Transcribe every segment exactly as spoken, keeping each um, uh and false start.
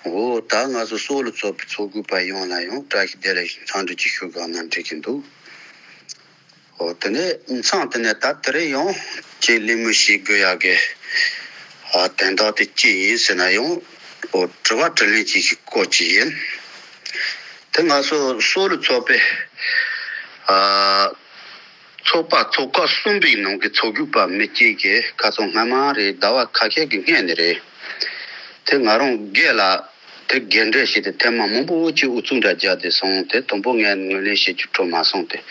འོ་ད་ང་ཚོ་སྲོག་ལ་བཙོག་པའི་ཚོགས་ཀྱི་པ་ཡོངས་ལ་ཡང་བཀྲ་ཤིས་བདེ་ལེགས་ཞུ་འཚམས་འདྲི་ཅིག་ཞུ་གང་ན་འགྲིག་གི་འདུག་འོ་དེ་ནས་མཚམས་དེ་ནས་ད་དེ་རིང་ཡང་ཅིག་གླེང་མོལ་བྱེད་དགོས་ཡག་གི་ཨ་དོན་དག་དེ་ཅི་ཡིན་ཟེར་ན་ཡང་འོ་དྲི་བ་དྲིས་ལན་ཅིག་གི་སྐོར་ཅིག་ཡིན། དེ་ང་ཚོ་སྲོག་ལ་བཙོག་པའི་ཨ་ཚོགས་པ་ཚོགས་ཁག་གསུམ་པའི་ནང་གི་ཚོགས་ཞུགས་པ་མི་གཅིག་གིས་ཁ་སང་སྔ་མ་རེད། ཟླ་བ་ཁ་ཤས་ཀྱི་སྔོན་ནས་རེད། དེ་ང་རང་སྒེར་ལ་དེ་འགན་འཁྲི་བཞེས་ཏེ་ཐེངས་མ་མང་པོ་ཅིག་ཨུ་ཚུགས་འདྲ་བརྒྱབ་སྟེ་སོང་། དེ་དང་པོ་ངས་ངོས་ལེན་བྱེད་རྒྱུ་འཕྲོད་མ་སོང་སྟེ།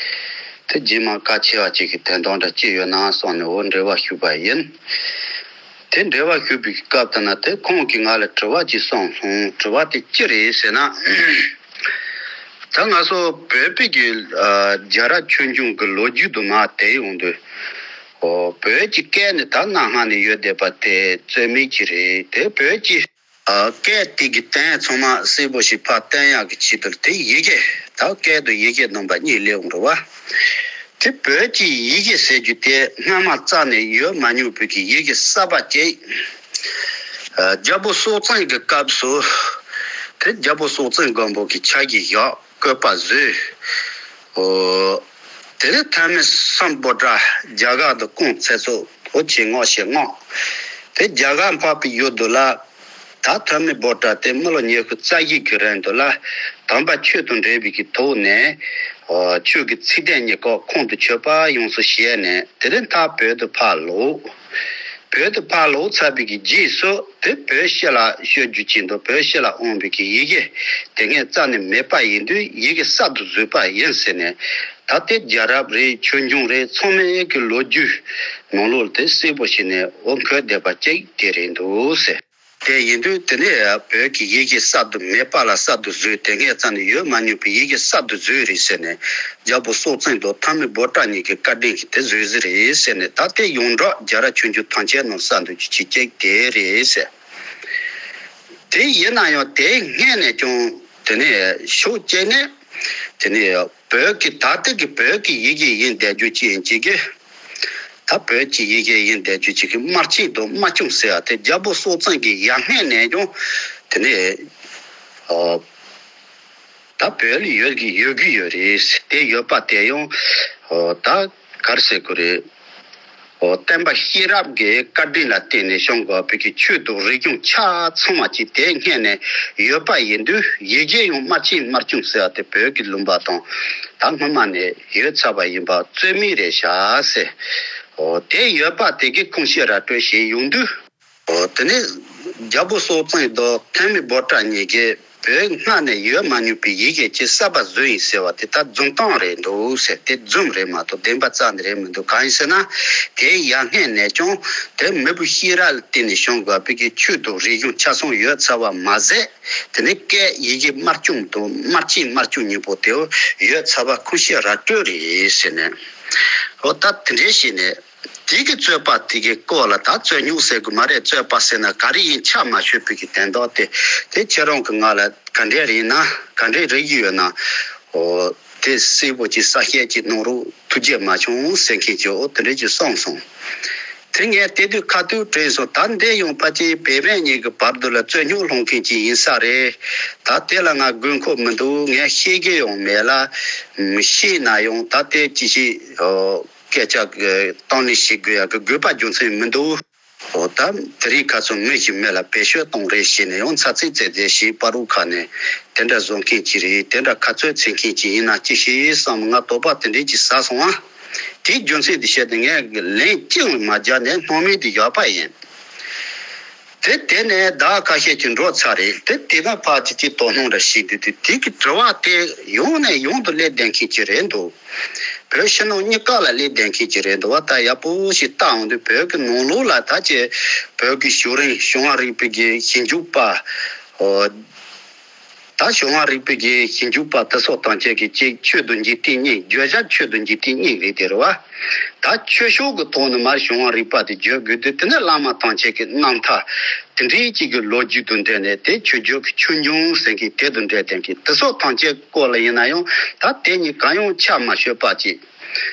དེ་རྗེས་མ་གལ་ཆེ་བ་ཅིག་གི་དོན་དག་འདྲ་ཅི་ཡོད་ན་བསམ་ནས་འོ་འབྲེལ་བ་ཞུས་པ་ཡིན། དེ་འབྲེལ་བ་ཞུས་པའི་སྐབས་དེ་ན་དེ་ཁོང་གིས་ང་ལ་དྲི་བ་ཅིག་གསུངས་སོང་། དྲི་བ་དེ་ཅི་རེད་ཟེར་ན། ད་ང་ཚོ་བོད་པའི་གི་ཨ་རྒྱལ་རབས་ཆོས་འབྱུང་གི་ལོ་རྒྱུས་དུ་མ་དེ་ཡོང་དུས། ཨོ་བོད་ཀྱི་སྐད་ནི་ད་གནའ་སྔ་ནས་ཡོད་བསྡད་པ་དེ་རྩོད་མེད་ཅིག་རེད། དེ་བོད་ཀྱི་ཨ་སྐད་དེ་གི་དོན་ཚང་མ་གསལ་པོ་ཞིག་ཕར་སྟོན་ཡག་གི་ཆེད་དུ་དེ་ཡི་གེ་ད་སྐད་དུ་ཡི་གེ་རྣམ་པ་གཉིས་སླེབས་ཡོང་རེད་བ། དེ་བོད་ཀྱི་ཡི་གེ་ཟེར་རྒྱུ་དེ་སྔ་མ་རྩ་ནས་ཡོད་མ་མྱོང་བོད་ཀྱི་ཡི་གེ་གསར་པ་ཅིག་ཨ་རྒྱལ་པོ་སྲོང་བཙན་གྱི་སྐབས་སུ་དེ་རྒྱལ་པོ་སྲོང་བཙན་སྒམ་པོ་གི་ཕྱག་བཞེས་བཞག་བཀོད་པ་བཟོས། ཨོ། དེ་ནས་ཐོན་མི་སམ་བྷོ་ཊ་རྒྱ་གར་དུ་བསྐོངས་ཚེ་སྲོག་ཨོ་ཆེ་ངོ་ཞེ་ངོ་། དེ་རྒྱ་གར་འཕགས་པའི་ཡུལ་དུ་ལ། ད་ཐོན་མི་བྷོ་ཊ་དེ་མི་ལོ་ཉི་ཤུ་རྩ་བཞི་གི་རིང་དུ་ལ། དམ་པ་ཆོས་དང་འབྲེལ་བའི་གི་ཐོག་ནས། ཨོ་ཆོས་ཀྱི་ཚིག་དོན་གཉིས་ཀ་ཁོང་དུ་ཆུད་པ་ཡོངས་སུ་ཞེས་ནས་དེ་ནས་མཐར་བོད་དུ་ཕར་ལོག་བོད་དུ་ཕར་ལོག་ཚར་བའི་གི་རྗེས་སུ་དེ་བོད་ཕྱི་ལ་བཤད་རྒྱུ་ཅན་དུ་བོད་ཕྱི་ལ་འོང་བའི་གི་ཡི་གེ་དེ་སྔའི་རྩ་ནས་མེད་པ་ཡིན་དུས་ཡི་གེ་གསར་དུ་བཟོས་པ་ཡིན་ཟེར་ནས། ད་ལྟའི་རྒྱལ་རབས་རེད། ཆོས་འབྱུང་རེད། ཚང་མའི་གི་ལོ་རྒྱུས་ནང་ལོགས་དེ་གསལ་པོ་བྱས་ནས་འོ་འཁོད་བསྡད་པ་ཅིག་དེ་རེད་འདུག་ཟེར། དེ་ཡིན་དུས་དེ་ནས་བོད་ཀྱི་ཡི་གེ་གསར་དུ་མེད་པ་ལ་གསར་དུ་བཟོས། དེ་སྔའི་རྩ་ནས་ཡོད་མ་མྱོང་པའི་ཡི་གེ་གསར་དུ་བཟོས་རེད་ཟེར་ནས་རྒྱལ་པོ་སྲོང་བཙན་དང་ཐོན་མི་བྷོ་ཊ་གཉིས་ཀྱི་བཀའ་དྲིན་གྱིས་དེ་བཟོས་ཟིན་རེད་ཟེར་ནས། ད་དེ་ཡོངས་གྲགས་རྒྱལ་རབས་ཆོས་འབྱུང་ཐམས་ཅད་ནང་གསལ་འདུག་རྒྱུ་ཅིག་ཅིག་དེ་རེད་ཟེར། དེ་ཡིན་ན་ཡང་དེའི་སྔོན་ནས་ཀྱང་དེ་ནས་ཕྱོགས་གཅིག་ནས་དེ་ནས་བོད་ཀྱི་ད་ལྟ་གི་བོད་ཀྱི་ཡི་གེ་ཡིན་བསྡད་རྒྱུ་ཅིག་ཡིན་གཅིག་གི་ད་བོད་ཀྱི་ཡི་གེ་ཡིན་བསྡད་རྒྱུ་ཅིག་གི་དམར་ཆིངས་དང་དམར་སྐྱོང་ཟེར་བ་དེ་རྒྱལ་པོ་སྲོང་བཙན་གྱི་ཡར་སྔོན་ནས་ཀྱང་དེ་ནས་ཨ་ད་བོད་ལ་ཡོད་ཀྱི་ཡོད་ཀྱི་ཡོད་རེད། དེ་ཡོད་པ་དེ་ཡང་ཨ་ད་ག་རེ་ཟེར་དགོས་རེད། ཨོ་བསྟན་པ་ཤེས་རབ་ཀྱི་བཀའ་དྲིན་ལ་བརྟེན་ནས་བྱུང་དགོས་པའི་གི་ཆོས་དང་རིག་གཞུང་ཆ་ཚང་བ་ཅིག་དེ་སྔོན་ནས་ཡོད་པ་ཡིན་དུས་ཡི་གེ་ཡང་དམར་ཆིངས་དམར་སྐྱོང་ཟེར་བ་དེ་བོད་ཀྱི་ལུང་པ་དང་ད་སྔོན་མ་ནས་ཡོད་ཚར་བ་ཡིན་པ་རྩོད་མེད་རེད་ཤག་ཟེར། ཨོ་དེ་ཡོད་པ་དེ་གི་ཁུངས་བཤད་ར་སྤྲོད་བྱས་ཡོང་དུས། ཨོ་དེ་ནས་རྒྱལ་པོ་སྲོང་བཙན་དང་ཐོན་མི་བྷོ་ཊ་གཉིས་ཀས་བོད་སྔ་ནས་ཡོད་མ་མྱོང་པའི་ཡི་གེ་ཅིག་གསར་པ་བཟོས་ཡིན་ཟེར་བ་དེ་ད་རྫུན་གཏམ་རེད་འདུག་ཟེར། དེ་རྫུན་རེད་མ་གཏོགས་བདེན་པ་རྩ་ནས་རེད་མི་འདུག་གང་ཡིན་ཟེར་ན་དེའི་ཡར་སྔོན་ནས་ཀྱང་དེ་མི་བུ་ཤེས་རབ་ལ་བརྟེན་ནས་བྱུང་དགོས་པའི་གི་ཆོས་དང་རིག་གཞུང་ཆ་ཚང་ཡོད་ཚར་བ་མ་ཟད། དེ་ནས་སྐད་ཡི་གེ་དམར་སྐྱོང་དང་དམར་ཆིངས་དམར་སྐྱོང་གཉིས་པོ་དེ་ཡོད་ཚར་བ་ཁུངས་བཤད་ར་སྤྲོད་རེད་ཟེར་ནས། ཨོ་ད་དེ་འདྲའི་བྱས་ནས། དེ་གི་རྩོད་པ་དེ་གི་སྐོར་ལ་ད་རྩོད་རྙོག་ཟེར་དགོས་མ་རེད། རྩོད་པ་ཟེར་ན་ག་རེ་ཡིན་ཆ་མ་ཤོད་པའི་གི་དོན་དག་དེ་དེ་ཁྱེད་རང་གི་ང་ལ་ག་འདྲས་རེད་ན་ག་འདྲས་རེད་ཀྱི་ཡོད་ན། ཨོ་དེ་གསལ་པོ་ཅིག་གསལ་བཤད་ཅིག་གནང་རོགས་ཐུགས་རྗེ་མ་བྱུང་ཟེར་མཁན་ཅིག་ཨོ་དེ་འདྲས་ཅིག་གསུངས་སོང་། དེ་ངས་དེ་དུས་ཁ་ཐུག་དྲན་སོང་། ད་འདི་ཡང་ཕལ་ཆེར་བོད་སྨན་གཉིས་ཀྱི་བར་དུ་ལ་རྩོད་རྙོག་སློང་མཁན་ཅིག་ཡིན་ས་རེད། ད་དེ་ལ་ང་དགོས་མཁོ་མི་འདུག་ངས་ཤེས་ཀྱི་ཡང་མེད་ལ། མི་ཤེས་ན་ཡང་ད་དེ་ཅི་ཞིག་ཨོ། སྐད་ཆ་གི་གཏམ་གླེང་བྱེད་དགོས་ཡག་གི་དགོས་པ་རྒྱུ་མཚན་མི་འདུག་འོ་ད་དེ་རིང་ཁ་སང་མི་ཞིག་མི་ལ་བེད་སྤྱོད་གཏོང་རེས་བྱས་ནས་ཡང་ཚ་ཚིག་རྩེད་རྩེད་བྱས་པ་རུ་ཁ་ནས་དེ་འདྲ་བཟོ་མཁན་ཅིག་རེད། དེ་འདྲ་ཁ་རྩོད་རྩེད་མཁན་ཅིག་ཡིན་ན་ཅི་ཤེས་བསམ་ང་དོགས་པ་དེ་འདྲས་ཅིག་ཟ་སོང་ཨ། དེའི་རྒྱུ་མཚན་དེ་བཤད་དེ་ངས་ལན་ཅི་ཡང་མ་རྒྱག་ནས་སྣང་མེད་དུ་བཞག་པ་ཡིན། དེ་དེ་ནས་ཟླ་ཁ་ཤས་ཀྱི་འགྲོ་ཚར་རེད། དེ་དེ་ན་ཕར་ཅིག་ཅིག་དོ་སྣང་འདྲ་ཞིག་འདུག་དུས་དེ་གི་དྲི་བ་དེ་ཡོང་ནས་ཡོང་དུ་སླེབས་བསྡད་མཁན་ཅིག་རེད་འདུག་བོད་ཕྱི་ནང་གཉིས་ཀ་ལ་སླེབས་བསྡད་མཁན་ཅིག་རེད་འདུག་བ། ད་ཡག་པོ་ཞིག་བལྟ་འོང་དུས་བོད་ཀྱི་ནང་ལོགས་ལ་ད་ཅི་བོད་ཀྱི་བྱུ་རུ་བྱུང་བ་རིག་པའི་གི་ཞིབ་འཇུག་པ། ཨོ། ད་བྱུང་བ་རིག་པའི་གི་ཞིབ་འཇུག་པ་དེ་ཚོ་དང་བཅས་ཀྱི་གཅིག་ཆོས་དང་འཇིག་རྟེན་གཉིས། བརྗོད་བྱ་ཆོས་དང་འཇིག་རྟེན་གཉིས་རེད་དེ་རེད་བ། ད་ཆོས་ཕྱོགས་ཀྱི་ཐོག་ནས་མར་བྱུང་བ་རིག་པ་དེ་བརྗོད་དགོས་དུས་དེ་ནི་བླ་མ་དང་བཅས་ཀྱི་རྣམ་ཐར་དེ་འདྲའི་གཅིག་གི་ལོ་རྒྱུས་དང་འབྲེལ་ནས་དེ་ཆོས་བརྗོད་ཀྱི་ཆོས་འབྱུང་ཟེར་མཁན་དེ་དང་འབྲེལ་ལྡན་གྱི་དེ་ཚོ་དང་བཅས་སྐོར་ལ་ཡིན་ན་ཡང་ད་དེ་གཉིས་གང་ཡང་ཆ་མ་ཤོད་པ་ཅིག་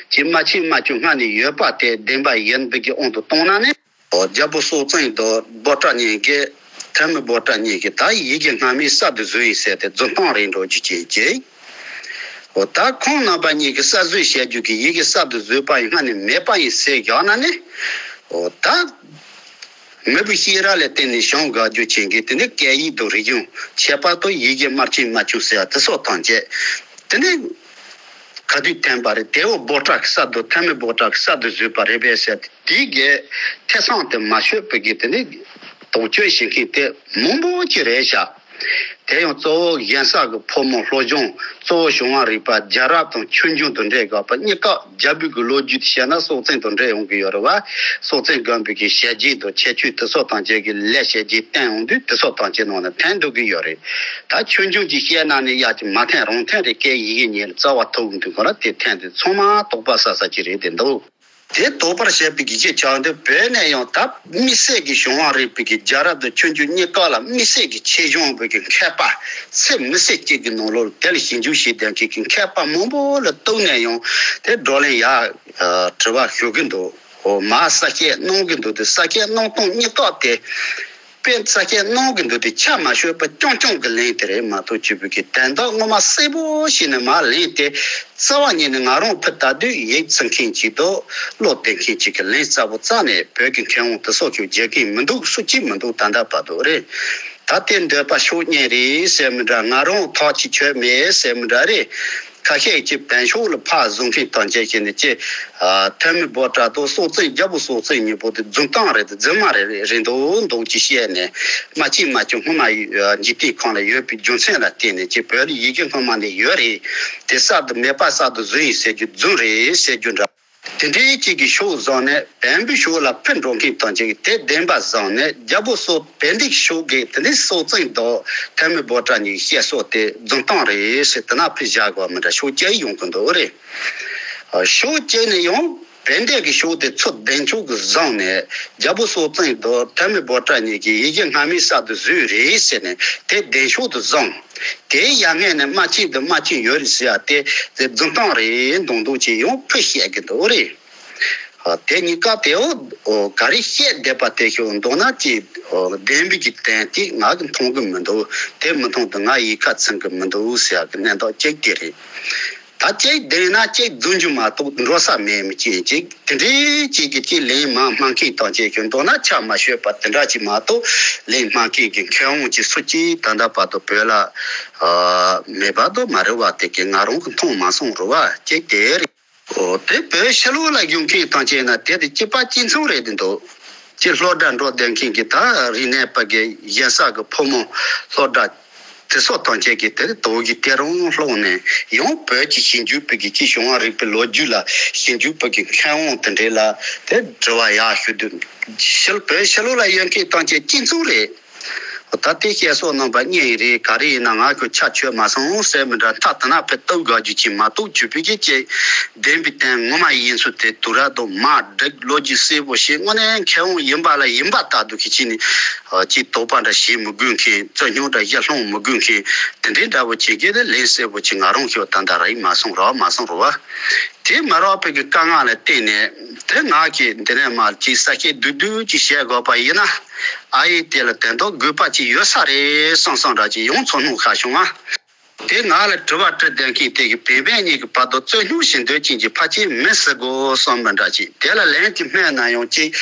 ཅིག་དམར་ཆིངས་དམར་སྐྱོང་སྔ་ནས་ཡོད་པ་དེ་བདེན་པ་ཡིན་པའི་གི་དབང་དུ་བཏང་ན་ནི། རྒྱལ་པོ་སྲོང་བཙན་དང་བྷོ་ཊ་གཉིས་ཀས་ ཐོན་མི་བོ་ཊ་གཉིས་ཀྱིས་ད་ཡི་གེ་སྔ་མའི་གསར་དུ་བཟོས་ཡིན་ཟེར་ཏེ་རྫུན་གཏམ་རེད་འགྲོ་རྒྱུ་བྱས་རྗེས། འོ་ད་ཁོང་རྣམ་པ་གཉིས་ཀྱིས་གསར་བཟོས་བྱ་རྒྱུ་གི་ཡི་གེ་གསར་དུ་བཟོས་པ་ཡིན་སྔ་ནས་མེད་པ་ཡིན་ཟེར་བཞག་ན་ནི། འོ་ད་མི་བུ་ཤེས་རབ་ལ་བརྟེན་ནས་བྱུང་དགའ་རྒྱུ་ཆེན་གྱི་དེ་ནི་སྐད་ཡིག་དང་རིག་གཞུང་ཁྱད་པར་དུ་ཡི་གེ་དམར་ཆེན་དམར་ཆུང་ཟེར་བ་དེ་སོགས་དང་བཅས་དེ་ནི་ག་དུས་ཐོན་པ་རེད། དེ་འོ་བོ་ཊ་གི་གསར་དུ་ཐོན་མི་བོ་ཊ་གི་གསར་དུ་བཟོས་པ་རེད་པས་ཟེར་ཏེ། དེའི་གི་ཐེ་ཚོམ་དེ་མ་ཆོད་པའི་གི་དེ་ནི་དོགས་གཅོད་བྱེད་མཁན་དེ་མང་པོ་ཅིག་རེད་ཤག་དེ་ཡང་གཙོ་བོ་གཞན་ས་གི་ཕོ་མོ་སློབ་སྦྱོང་གཙོ་བོ་བྱུང་བ་རིག་པ་རྒྱལ་རབས་དང་ཆོས་འབྱུང་དང་འབྲེལ་དགོས་པ་གཉིས་ཀ་རྒྱལ་པོའི་གི་ལོ་རྒྱུས་དེ་བཤད་ན་སྲོག་ཚན་དང་འབྲེལ་ཡོང་གི་ཡོད་རེད་བ། སྲོག་ཚན་དགོན་པའི་གི་ཞལ་རྒྱས་དང་ཁྱད་ཆོས་དེ་སོགས་དང་བཅས་ཀྱི་ལས་བྱེད་རྗེས་བསྟན་འོང་དུས་དེ་སོགས་དང་བཅས་ནང་ནས་ཐོན་འདུག་གི་ཡོད་རེད། ད་ཆོས་འབྱུང་གི་བཤད་ན་ནི་ཡག་གི་མ་ཐོན་རུང་ཐོན་རེད། སྐད་ཡིག་གི་ཉེ་ལ་རྩ་བ་ཐུག་འདུག་གོ་ལ་དེ་ཐོན་དེ་ཚང་མ་དོགས་པ་ཟ་ས་ཅིག་རེད་དེ་འདུག་དེ་དོགས་པར་བྱེད་པའི་གི་རྒྱུ་ཆགས་འདུག་བོད་ནས་ཡང་ད་དམིགས་བསལ་གྱི་བྱུང་བ་རིག་པའི་གི་རྒྱལ་རབས་དང་ཆོས་འབྱུང་གཉིས་ཀ་ལ་དམིགས་བསལ་གྱི་ཆེ་ཆུང་བའི་གི་མཁས་པ་ཚད་མི་ཟད་ཅིག་གི་ནང་ལོགས་དེ་ལ་ཞིབ་འཇུག་བྱེད་མཁན་གྱི་མཁས་པ་མང་པོ་ལ་གཏུགས་ནས་ཡང་དེ་བགྲོ་གླེང་ཡག་དྲི་བ་ཞུ་གི་འདུག་འོ་མ་ས་སྐྱེས་གནང་གི་འདུག་དེ་ས་སྐྱེས་གནང་སྟངས་གཉིས་ཀ་དེ། དཔེ་ས་སྐྱེས་གནང་གི་འདུག་དེ་ཆ་མ་ཤོད་པ་རྐྱང་རྐྱང་གི་ལན་དེ་རེད་མ་གཏོགས་བཅུ་པོ་གི་དན་རྟགས་ངོ་མ་གསལ་པོ་ཞིག་ནས་མ་ལན་དེ་རྩ་བ་ཉིད་ནས་ང་རང་ཕུ་ད་དུས་ཡིག་ཚང་མཁན་གཅིག་དང་བློ་བདེ་མཁན་གཅིག་གི་ལན་གསལ་པོ་རྩ་ནས་བོད་ཀྱི་མཁས་དབང་དེ་སོགས་ཀྱིས་བརྗོད་མཁན་མི་འདུག་སུ་གཅིག་མི་འདུག་ད་ལྟ་བར་དུ་རེད། ད་ལྟའི་འདོད་པ་ཤུགས་རྙེད་རེད་ཟེར་མི་འདྲ། ང་རང་ཐག་གཅིག་ཆོད་མེད་ཟེར་མི་འདྲ་རེད། ཁ་ཤས་ཀྱིས་བན་ཤོག་ལ་ཕར་བཟུང་མཁན་དང་བཅས་བྱས་ནས་ཀྱི། ཐོན་མི་བོ་ཊ་དང་སྲོག་རྩེན་རྒྱལ་པོ་སྲོག་རྩེན་གཉིས་པོ་དེ་རྫུན་གཏམ་རེད་དེ་རྫུན་མ་རེད་རེད་འདུག་འདུག་ཅེས་བཤད་ནས་མ་གཅིག་མ་གཅིག་སྔོན་མ་འཇིག་རྟེན་ཁམས་ལ་ཡོད་པའི་རྒྱུ་མཚན་ལ་བརྟེན་ནས་ཀྱི་བོད་ལ་ཡི་གེ་སྔོན་མ་ནས་ཡོད་རེད། དེ་གསར་དུ་མེད་པ་གསར་དུ་བཟོས་ཡིན་ཟེར་རྒྱུ་རྫུན་རེད་ཟེར་རྒྱུ་འདྲ། དེ་འདྲའི་གཅིག་གི་ཕྱོགས་བཟུང་ནས་བན་བོན་ཕྱོགས་ལ་ཕུད་འགྲོ་མཁན་དང་གཅིག་དེ་བདེན་པ་བཟུང་ནས་རྒྱལ་པོ་སོགས་བོད་འདི་ཕྱོགས་ཀྱི་དེ་འདྲའི་སྲོག་རྩེན་དང་ཐོན་མི་བོ་ཊ་གཉིས་བཤད་སྲོལ་དེ་རྫུན་གཏམ་རེད་ཟེར་དེ་ན་ཕུད་བཞག་དགོས་མི་འདྲ་ཕྱོགས་གཅིག་ཡོང་གི་འདུག་རེད། ཕྱོགས་གཅིག་ནས་ཡང་བོད་འདི་གི་ཕྱོགས་དེ་ཚུར་བདེན་ཕྱོགས་ཀྱི་བཟུང་ནས་རྒྱལ་པོ་སྲོག་རྩེན་དང་ཐོན་མི་བོ་ཊ་གཉིས་ཀྱིས་ཡི་གེ་སྔ་མའི་གསར་དུ་བཟོས་རེད་ཟེར་ནས་དེ་བདེན་ཕྱོགས་དུ་བཟུང་། དེའི་ཡ་ངན་ནས་དམར་ཆིངས་དང་དམར་ཆིངས་ཡོད་རེད་ཟེར་ཡ་དེ་དེ་རྫུན་གཏམ་རེད་མདོག་མདོག་ཅིག་ཡང་ཕུད་བཤད་ཀྱི་འདུག་རེད། དེ་གཉིས་ཀ་དེའོ་ག་རེ་བཤད་བསྡད་པ་དེ་ཤོད་མདོག་ན་ཅིག་བདེན་པའི་གི་དོན་དེ་ང་གི་མཐོང་གི་མི་འདུག་དེ་མི་མཐོང་དུས་ང་ཡིད་ཁ་ཚིམ་གི་མི་འདུག་ཟེར་ཡ་གི་གནས་སྟངས་གཅིག་དེ་རེད། ད་གཅིག་བདེན་ན་གཅིག་རྫུན་རྒྱུ་མ་གཏོགས་འགྲོ་ས་མེད་མི་གཅིག་ཅིག་དེ་འདྲའི་གཅིག་གི་གཅིག་ལན་མ་སྨྲ་མཁན་དང་བཅས་ཀྱི་མདོག་ན་ཆ་མ་ཤོད་པ་དེ་འདྲ་ཅིག་མ་གཏོགས་ལན་སྨྲ་མཁན་གྱི་མཁས་དབང་གཅིག་སུ་གཅིག་ད་ལྟ་བར་དུ་བོད་ལ་མེད་པ་དུ་མ་རེད་བ། དེ་གི་ང་རང་གི་མཐོང་མ་སོང་རུ་བ་གཅིག་དེ་རེད། འོ་དེ་བོད་ཕྱི་ལོགས་ལ་བཞུགས་མཁན་དང་བཅས་ན་དེ་དེ་གཅིག་པ་གཅིག་མཚུངས་རེད་དེ་འདུག་ཅིག་སློབ་གྲྭ་འགྲོ་བསྡད་མཁན་གྱི་ད་རིག་གནས་པ་གི་གཞན་ས་གི་ཕོ་མོ་སློབ་གྲྭ་དེ་སོགས་དང་བཅས་ཀྱི་དེ་དོ་གི་དེ་རང་སློང་ནས་ཡང་བོད་ཀྱི་ཞིབ་འཇུག་པའི་གི་ཀྱི་བྱུང་བ་རིག་པའི་ལོ་རྒྱུས་ལ་ཞིབ་འཇུག་པའི་གི་མཁས་དབང་དེ་འདྲས་ལ་དེ་དྲི་བ་ཡག་ཞུ་དུས་ཕྱི་བོད་ཕྱི་ལོགས་ལ་ཡོད་མཁན་དང་བཅས་གཅིག་མཚུངས་རེད། ད་ལྟའི་བཤད་སྲོལ་རྣམ་པ་གཉིས་ཡིན་རེད། ག་རེ་ཡིན་ན་ང་ཁོ་ཆ་ཆོད་མ་སོང་ཟེར་མི་འདྲ་མཐའ་དེ་ན་ཕེབས་སྟབས་དགའ་རྒྱུ་ཅིག་མ་གཏོགས་བཅུ་པའི་གི་ཅེས་བདེན་པའི་དོན་ངོ་མ་ཡིན་ཚུལ་དེ་དུས་རབས་དང་མ་འགྲིག་ལོ་རྒྱུས་གསལ་པོ་ཞིག་དངོས་གནས་མཁས་དབང་ཡིན་པ་ལ་ཡིན་པ་ལྟར་དུ་གི་ཅི་ནི་ཅིག་དོགས་པ་འདྲ་བྱེད་མི་དགོས་མཁན་རྩོད་རྙོག་འདྲ་ཡར་སློང་མི་དགོས་མཁན་དེ་འདྲའི་འདྲ་བོ་བྱེད་མཁན་དེ་ལན་གསལ་པོ་ཅིག་ང་རང་ཤོད་ད་ལྟ་རག་ཡིན་མ་སོང་རོགས་མ་སོང་རོགས་བ། དེ་མ་རག་པའི་གི་དཀའ་ངལ་ལ་བརྟེན་ནས་དེ་ང་གིས་འདི་ནས་མར་ཅིག་ས་སྐྱེས་བསྡུས་བསྡུས་ཅིག་བཤད་དགོས་པ་ཡིན་ན་ཨ་ཡེ་དེ་ལ་དོན་དག་དགོས་པ་ཅིག་ཡོད་ས་རེད་བསམ་བསམ་འདྲ་ཅིག་ཡོང་ཚོར་སྣང་ཤར་བྱུང་ང་། དེ་ང་ལ་དྲི་བ་དྲི་བསྡད་མཁན་དེ་གི་བན་བན་གཉིས་ཀྱི་བར་དུ་རྩོད་རྙོག་བྱེད་འདོད་ཅན་གྱི་ཕལ་ཆེར་མི་སྲིད་དགོས་བསམ་པ་འདྲ་ཅིག་དེ་ལ་ལན་གྱི་སྨྲས་ན་ཡང་ཅིག་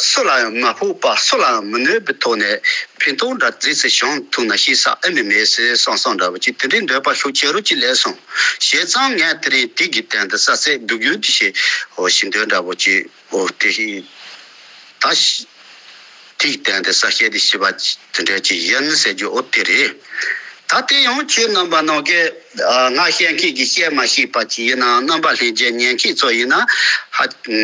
སུ་ལ་ཡང་མ་ཕོག་པ་སུ་ལ་ཡང་མི་གནོད་པའི་ཐོག་ནས་ཕན་ཐོགས་འདྲ་རྫིས་སུ་བྱུང་ཐུབ་ན་ཤེས་ས་ཨེ་མི་མེད་ཟེར་བསམ་བསམ་འདྲ་བོ་ཅིག་དེ་འདྲའི་འདོད་པ་ཤུགས་ཆེ་རུ་ཅིག་སླེབས་སོང་། བྱས་ཙང་ངས་དེ་རིང་དེ་གི་སྟེང་དུ་ས་སེ་སྡུག་རྒྱུ་དེ་ཞེས་འོ་ཞེས་འདོད་འདྲ་བོ་ཅིག་འོ་དེ་ཞིག་ད་ཞིག་དེའི་སྟེང་དུ་ས་སྐྱེས་དེ་ཞེས་པ་དེ་འདྲ་ཅིག་ཡིན་ཟེར་རྒྱུ་འོ་དེ་རེད། ད་དེ་ཡང་ཁྱེད་རྣམ་པ་རྣམས་ཀྱིས་ང་བཤད་མཁན་གྱིས་བཤད་མ་ཤེས་པ་ཅིག་ཡིན་ན་རྣམ་པ་ལྷན་རྒྱས་ཉན་མཁན་ཚོ་ཡིན་ན་ཧ་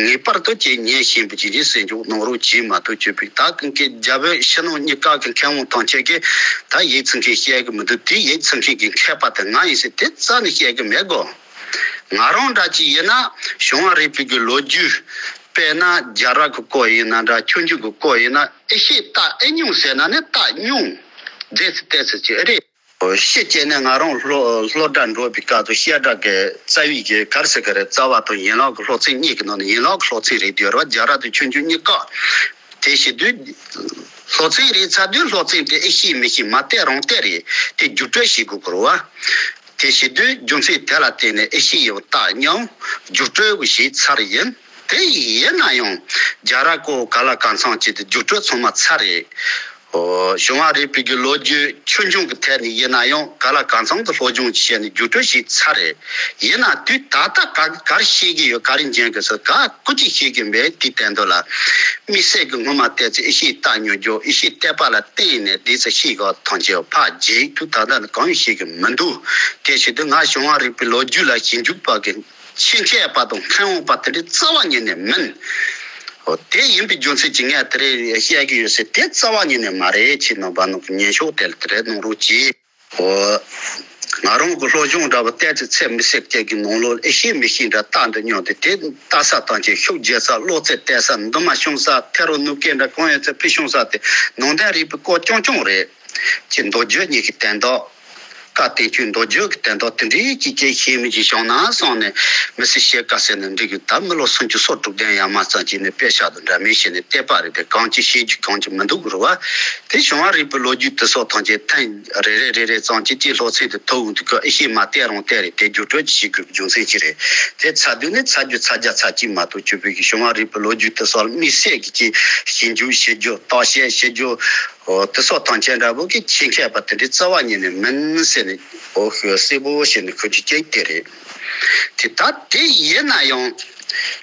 ངེས་པར་དུ་ཅིག་ཉན་ཤེས་པ་ཅིག་རེད་ཟེར་རྒྱུ་གནང་རོགས་གྱིས་མ་གཏོགས་ཅིག་པིག་ད་ཀུན་གྱི་རྒྱ་བོད་ཕྱི་ནང་གཉིས་ཀ་གི་མཁས་དབང་ཐམས་ཅད་ཀྱིས་ད་ཡིག་ཚང་མཁན་བཤད་གི་མི་འདུག་དེ་ཡིག་ཚང་མཁན་གྱི་མཁས་པ་དེ་ང་ཡིན་ཟེར་དེ་རྩ་ནས་བཤད་གི་མེད་གོ། ང་རང་འདྲ་ཅིག་ཡིན་ན་བྱུང་བ་རིག་པའི་གི་ལོ་རྒྱུས་དཔེར་ན་རྒྱལ་རབས་ཀྱི་སྐོར་ཡིན་ན་འདྲ་ཆོས་འབྱུང་གི་སྐོར་ཡིན་ན་ཨེ་ཤེས་ལྟ་ཨེ་མྱོང་ཟེར་ན་ནི་ལྟ་མྱོང་རྫས་སུ་བལྟས་ཟེར་གྱི་ཨེ་རེད། ཤེས་བྱས་ནས་ང་རང་སློབ་སློབ་གྲྭ་འགྲོ་བའི་སྐབས་སུ་བཤད་གྲྭ་གི་རྩ་བའི་གི་ག་རེ་ཟེར་གི་རེད། རྩ་བ་དང་ཡན་ལག་གི་སློབ་ཚན་གཉིས་ཀྱི་ནང་ནས་ཡན་ལག་གི་སློབ་ཚན་རེད་དེ་ཡོད་རེད་བ། རྒྱལ་རབས་དང་ཆོས་འབྱུང་གཉིས་ཀ་དེ་བྱེད་དུས་ སློབ་ཚན་རེད་ཚར་དུས་སློབ་ཚན་དེ་ཨེ་ཤེས་མི་ཤེས་མ་བལྟས་རང་བལྟས་རེད། དེ་རྒྱུགས་སྤྲོད་བྱེད་དགོས་ཀྱི་རེད་བ། དེ་བྱེད་དུས་རྒྱུ་མཚན་དེ་ལ་བརྟེན་ནས་ཨེ་ཤེས་ཡོད་རྟགས་སྙོམས་རྒྱུགས་སྤྲོད་བྱས་ཚར་ཡིན། དེ་ཡིན་ན་ཡང་རྒྱ་རབ་སྐོར་ག་ལ་གང་འཚམ་བྱས་ཏེ་རྒྱུགས་སྤྲོད་ཚང་མ་ཚར་རེད། ཨོ། བྱུང་བ་རིག་པའི་གི་ལོ་རྒྱུས་ཆོས་འབྱུང་གི་ཐད་ནས་ཡིན་ན་ཡང་ག་ལ་གང་འཚམ་དུ་སློབ་སྦྱོང་བྱས་ནས་རྒྱུགས་སྤྲོད་བྱས་ཚར་རེད། ཡིན་ན་དུས་ད་ལྟ་ག་ག་རེ་ཤེས་ཀྱི་ཡོད། ག་རེ་འཇོན་གྱི་སོ་ག་ཀུ་ཅི་ཤེས་ཀྱི་མེད། དེ་བསྟན་དོ་ལ། དམིགས་བསལ་གྱི་སྔོན་མ་བལྟས་ཚེ་ཨེ་ཤེས་རྟགས་སྙོམས་འཇུག་ཨེ་ཤེས་བལྟས་པ་ལ་བརྟེན་ནས་དེ་ཚོ་ཤེས་དགོས་ཐམས་ཅད་ཕར་བརྗེད་དུས་ད་ལྟ་ནི་གང་ཡང་ཤེས་ཀྱི་མི་འདུག་དེ་བྱེད་དུས་ང་བྱུང་བ་རིག་པའི་ལོ་རྒྱུས་ལ་ཞིབ་འཇུག་པ་གི་ཆེད་མཁས་པ་དང་མཁས་དབང་པ་དེ་འདྲའི་རྩ་བ་ཉིད་ནས་མིན། འོ། དེ་ཡིན་པའི་རྒྱུ་མཚན་གྱིས་ངས་དེ་རེད་བཤད་ཀྱི་ཡོད་ཟེར། དེ་རྩ་བ་ཉིད་ནས་མ་རེད། ཁྱེད་རྣམ་པ་ནང་གི་ཉན་ཤོག་དེ་ལ་དེ་རེད་གནང་རོགས་གྱིས། འོ། ང་རང་གི་སློབ་སྦྱོང་འདྲ་བོ་བལྟས་ཚེ་ཚད་མི་ཟེར་སྐད་ཀྱི་ནང་ལོགས་ཨེ་ཤེས་མི་ཤེས་འདྲ་རྟགས་འདི་སྙོམས་ཏེ་དེ་ལྟ་ས་དང་ཆེ་ཤུགས་རྒྱས་ས་བློ་རྩེ་གཏད་ས་འདུན་མ་ཤོང་ས་ཐེ་རོ་ནུ་སྐད་འདྲ་གང་ཡོད་ཚད་ཕི་ཤོང་ས་དེ་ནང་བསྟན་རིག་པའི་སྐོར་རྐྱང་རྐྱང་རེད། ཅེས་མདོ་རྒྱུད་གཉིས་ཀྱི་དོན་དག་བཀའ་བསྟན་བཅོས་མདོ་རྒྱུད་ཀྱི་དོན་དག་དེ་འདྲའི་ཅིག་ཅིག་ཤེས་མི་ཅིག་བྱུང་ན་བསམ་ནས་མི་སྲིད་བཤད་དཀའ་ཟེར་ནས་འདྲི་གི་ད་མི་ལོ་སུམ་ཅུ་སོ་དྲུག་ལྡན་ཡར་མར་ཙམ་ཅིག་ནས་དཔེ་བཞག་དང་འདྲ་མིན་བྱས་ནས་བལྟས་པ་རེད་དེ་གང་ཅི་ཤེས་རྒྱུ་གང་ཅི་མི་འདུག་རུ་བ། དེ་བྱུང་བ་རིག་པའི་ལོ་རྒྱུས་དེ་སོགས་ཐམས་ཅད་ཐེངས་རེ་རེ་རེ་རེ་ཙམ་ཅིག་ཅིག་སློབ་ཚན་དུ་ཐོབ་འོང་དུས་ཀ་ཨེ་ཤེས་མ་བལྟས་རང་བལྟས་རེད་དེ་རྒྱུགས་སྤྲོད་ཅིག་བྱེད་དགོས་རྒྱུ་མཚན་ཅི་རེད། དེ་ཚར་དུས་ནས་ཚར་རྒྱུ་ཚར་རྒྱ་ཚར་གཅིག་མ་གཏོགས་ཆོས་པའི་གི་བྱུང་བ་རིག་པའི་ལོ་རྒྱུས་དེ་སོགས་དམིགས་བསལ་གྱི་ཅིག་ཞིབ་འཇུག་བྱེད་རྒྱུ་བརྟག་དཔྱད་བྱེད་རྒྱུ། འོ། དེ་སོགས་དང་ཆེན་འདྲ་པོ་གི་ཆེད་མཁས་པ་དེ་འདྲའི་རྩ་བ་ཉིད་ནས་མིན་ཟེར་ནས་འོ་ཤོད་གསལ་པོ་བྱས་ནས་ཁོ་ཚོས་ཀྱང་དེ་རེད། དེ་ད་དེ་ཡིན་ན་ཡང་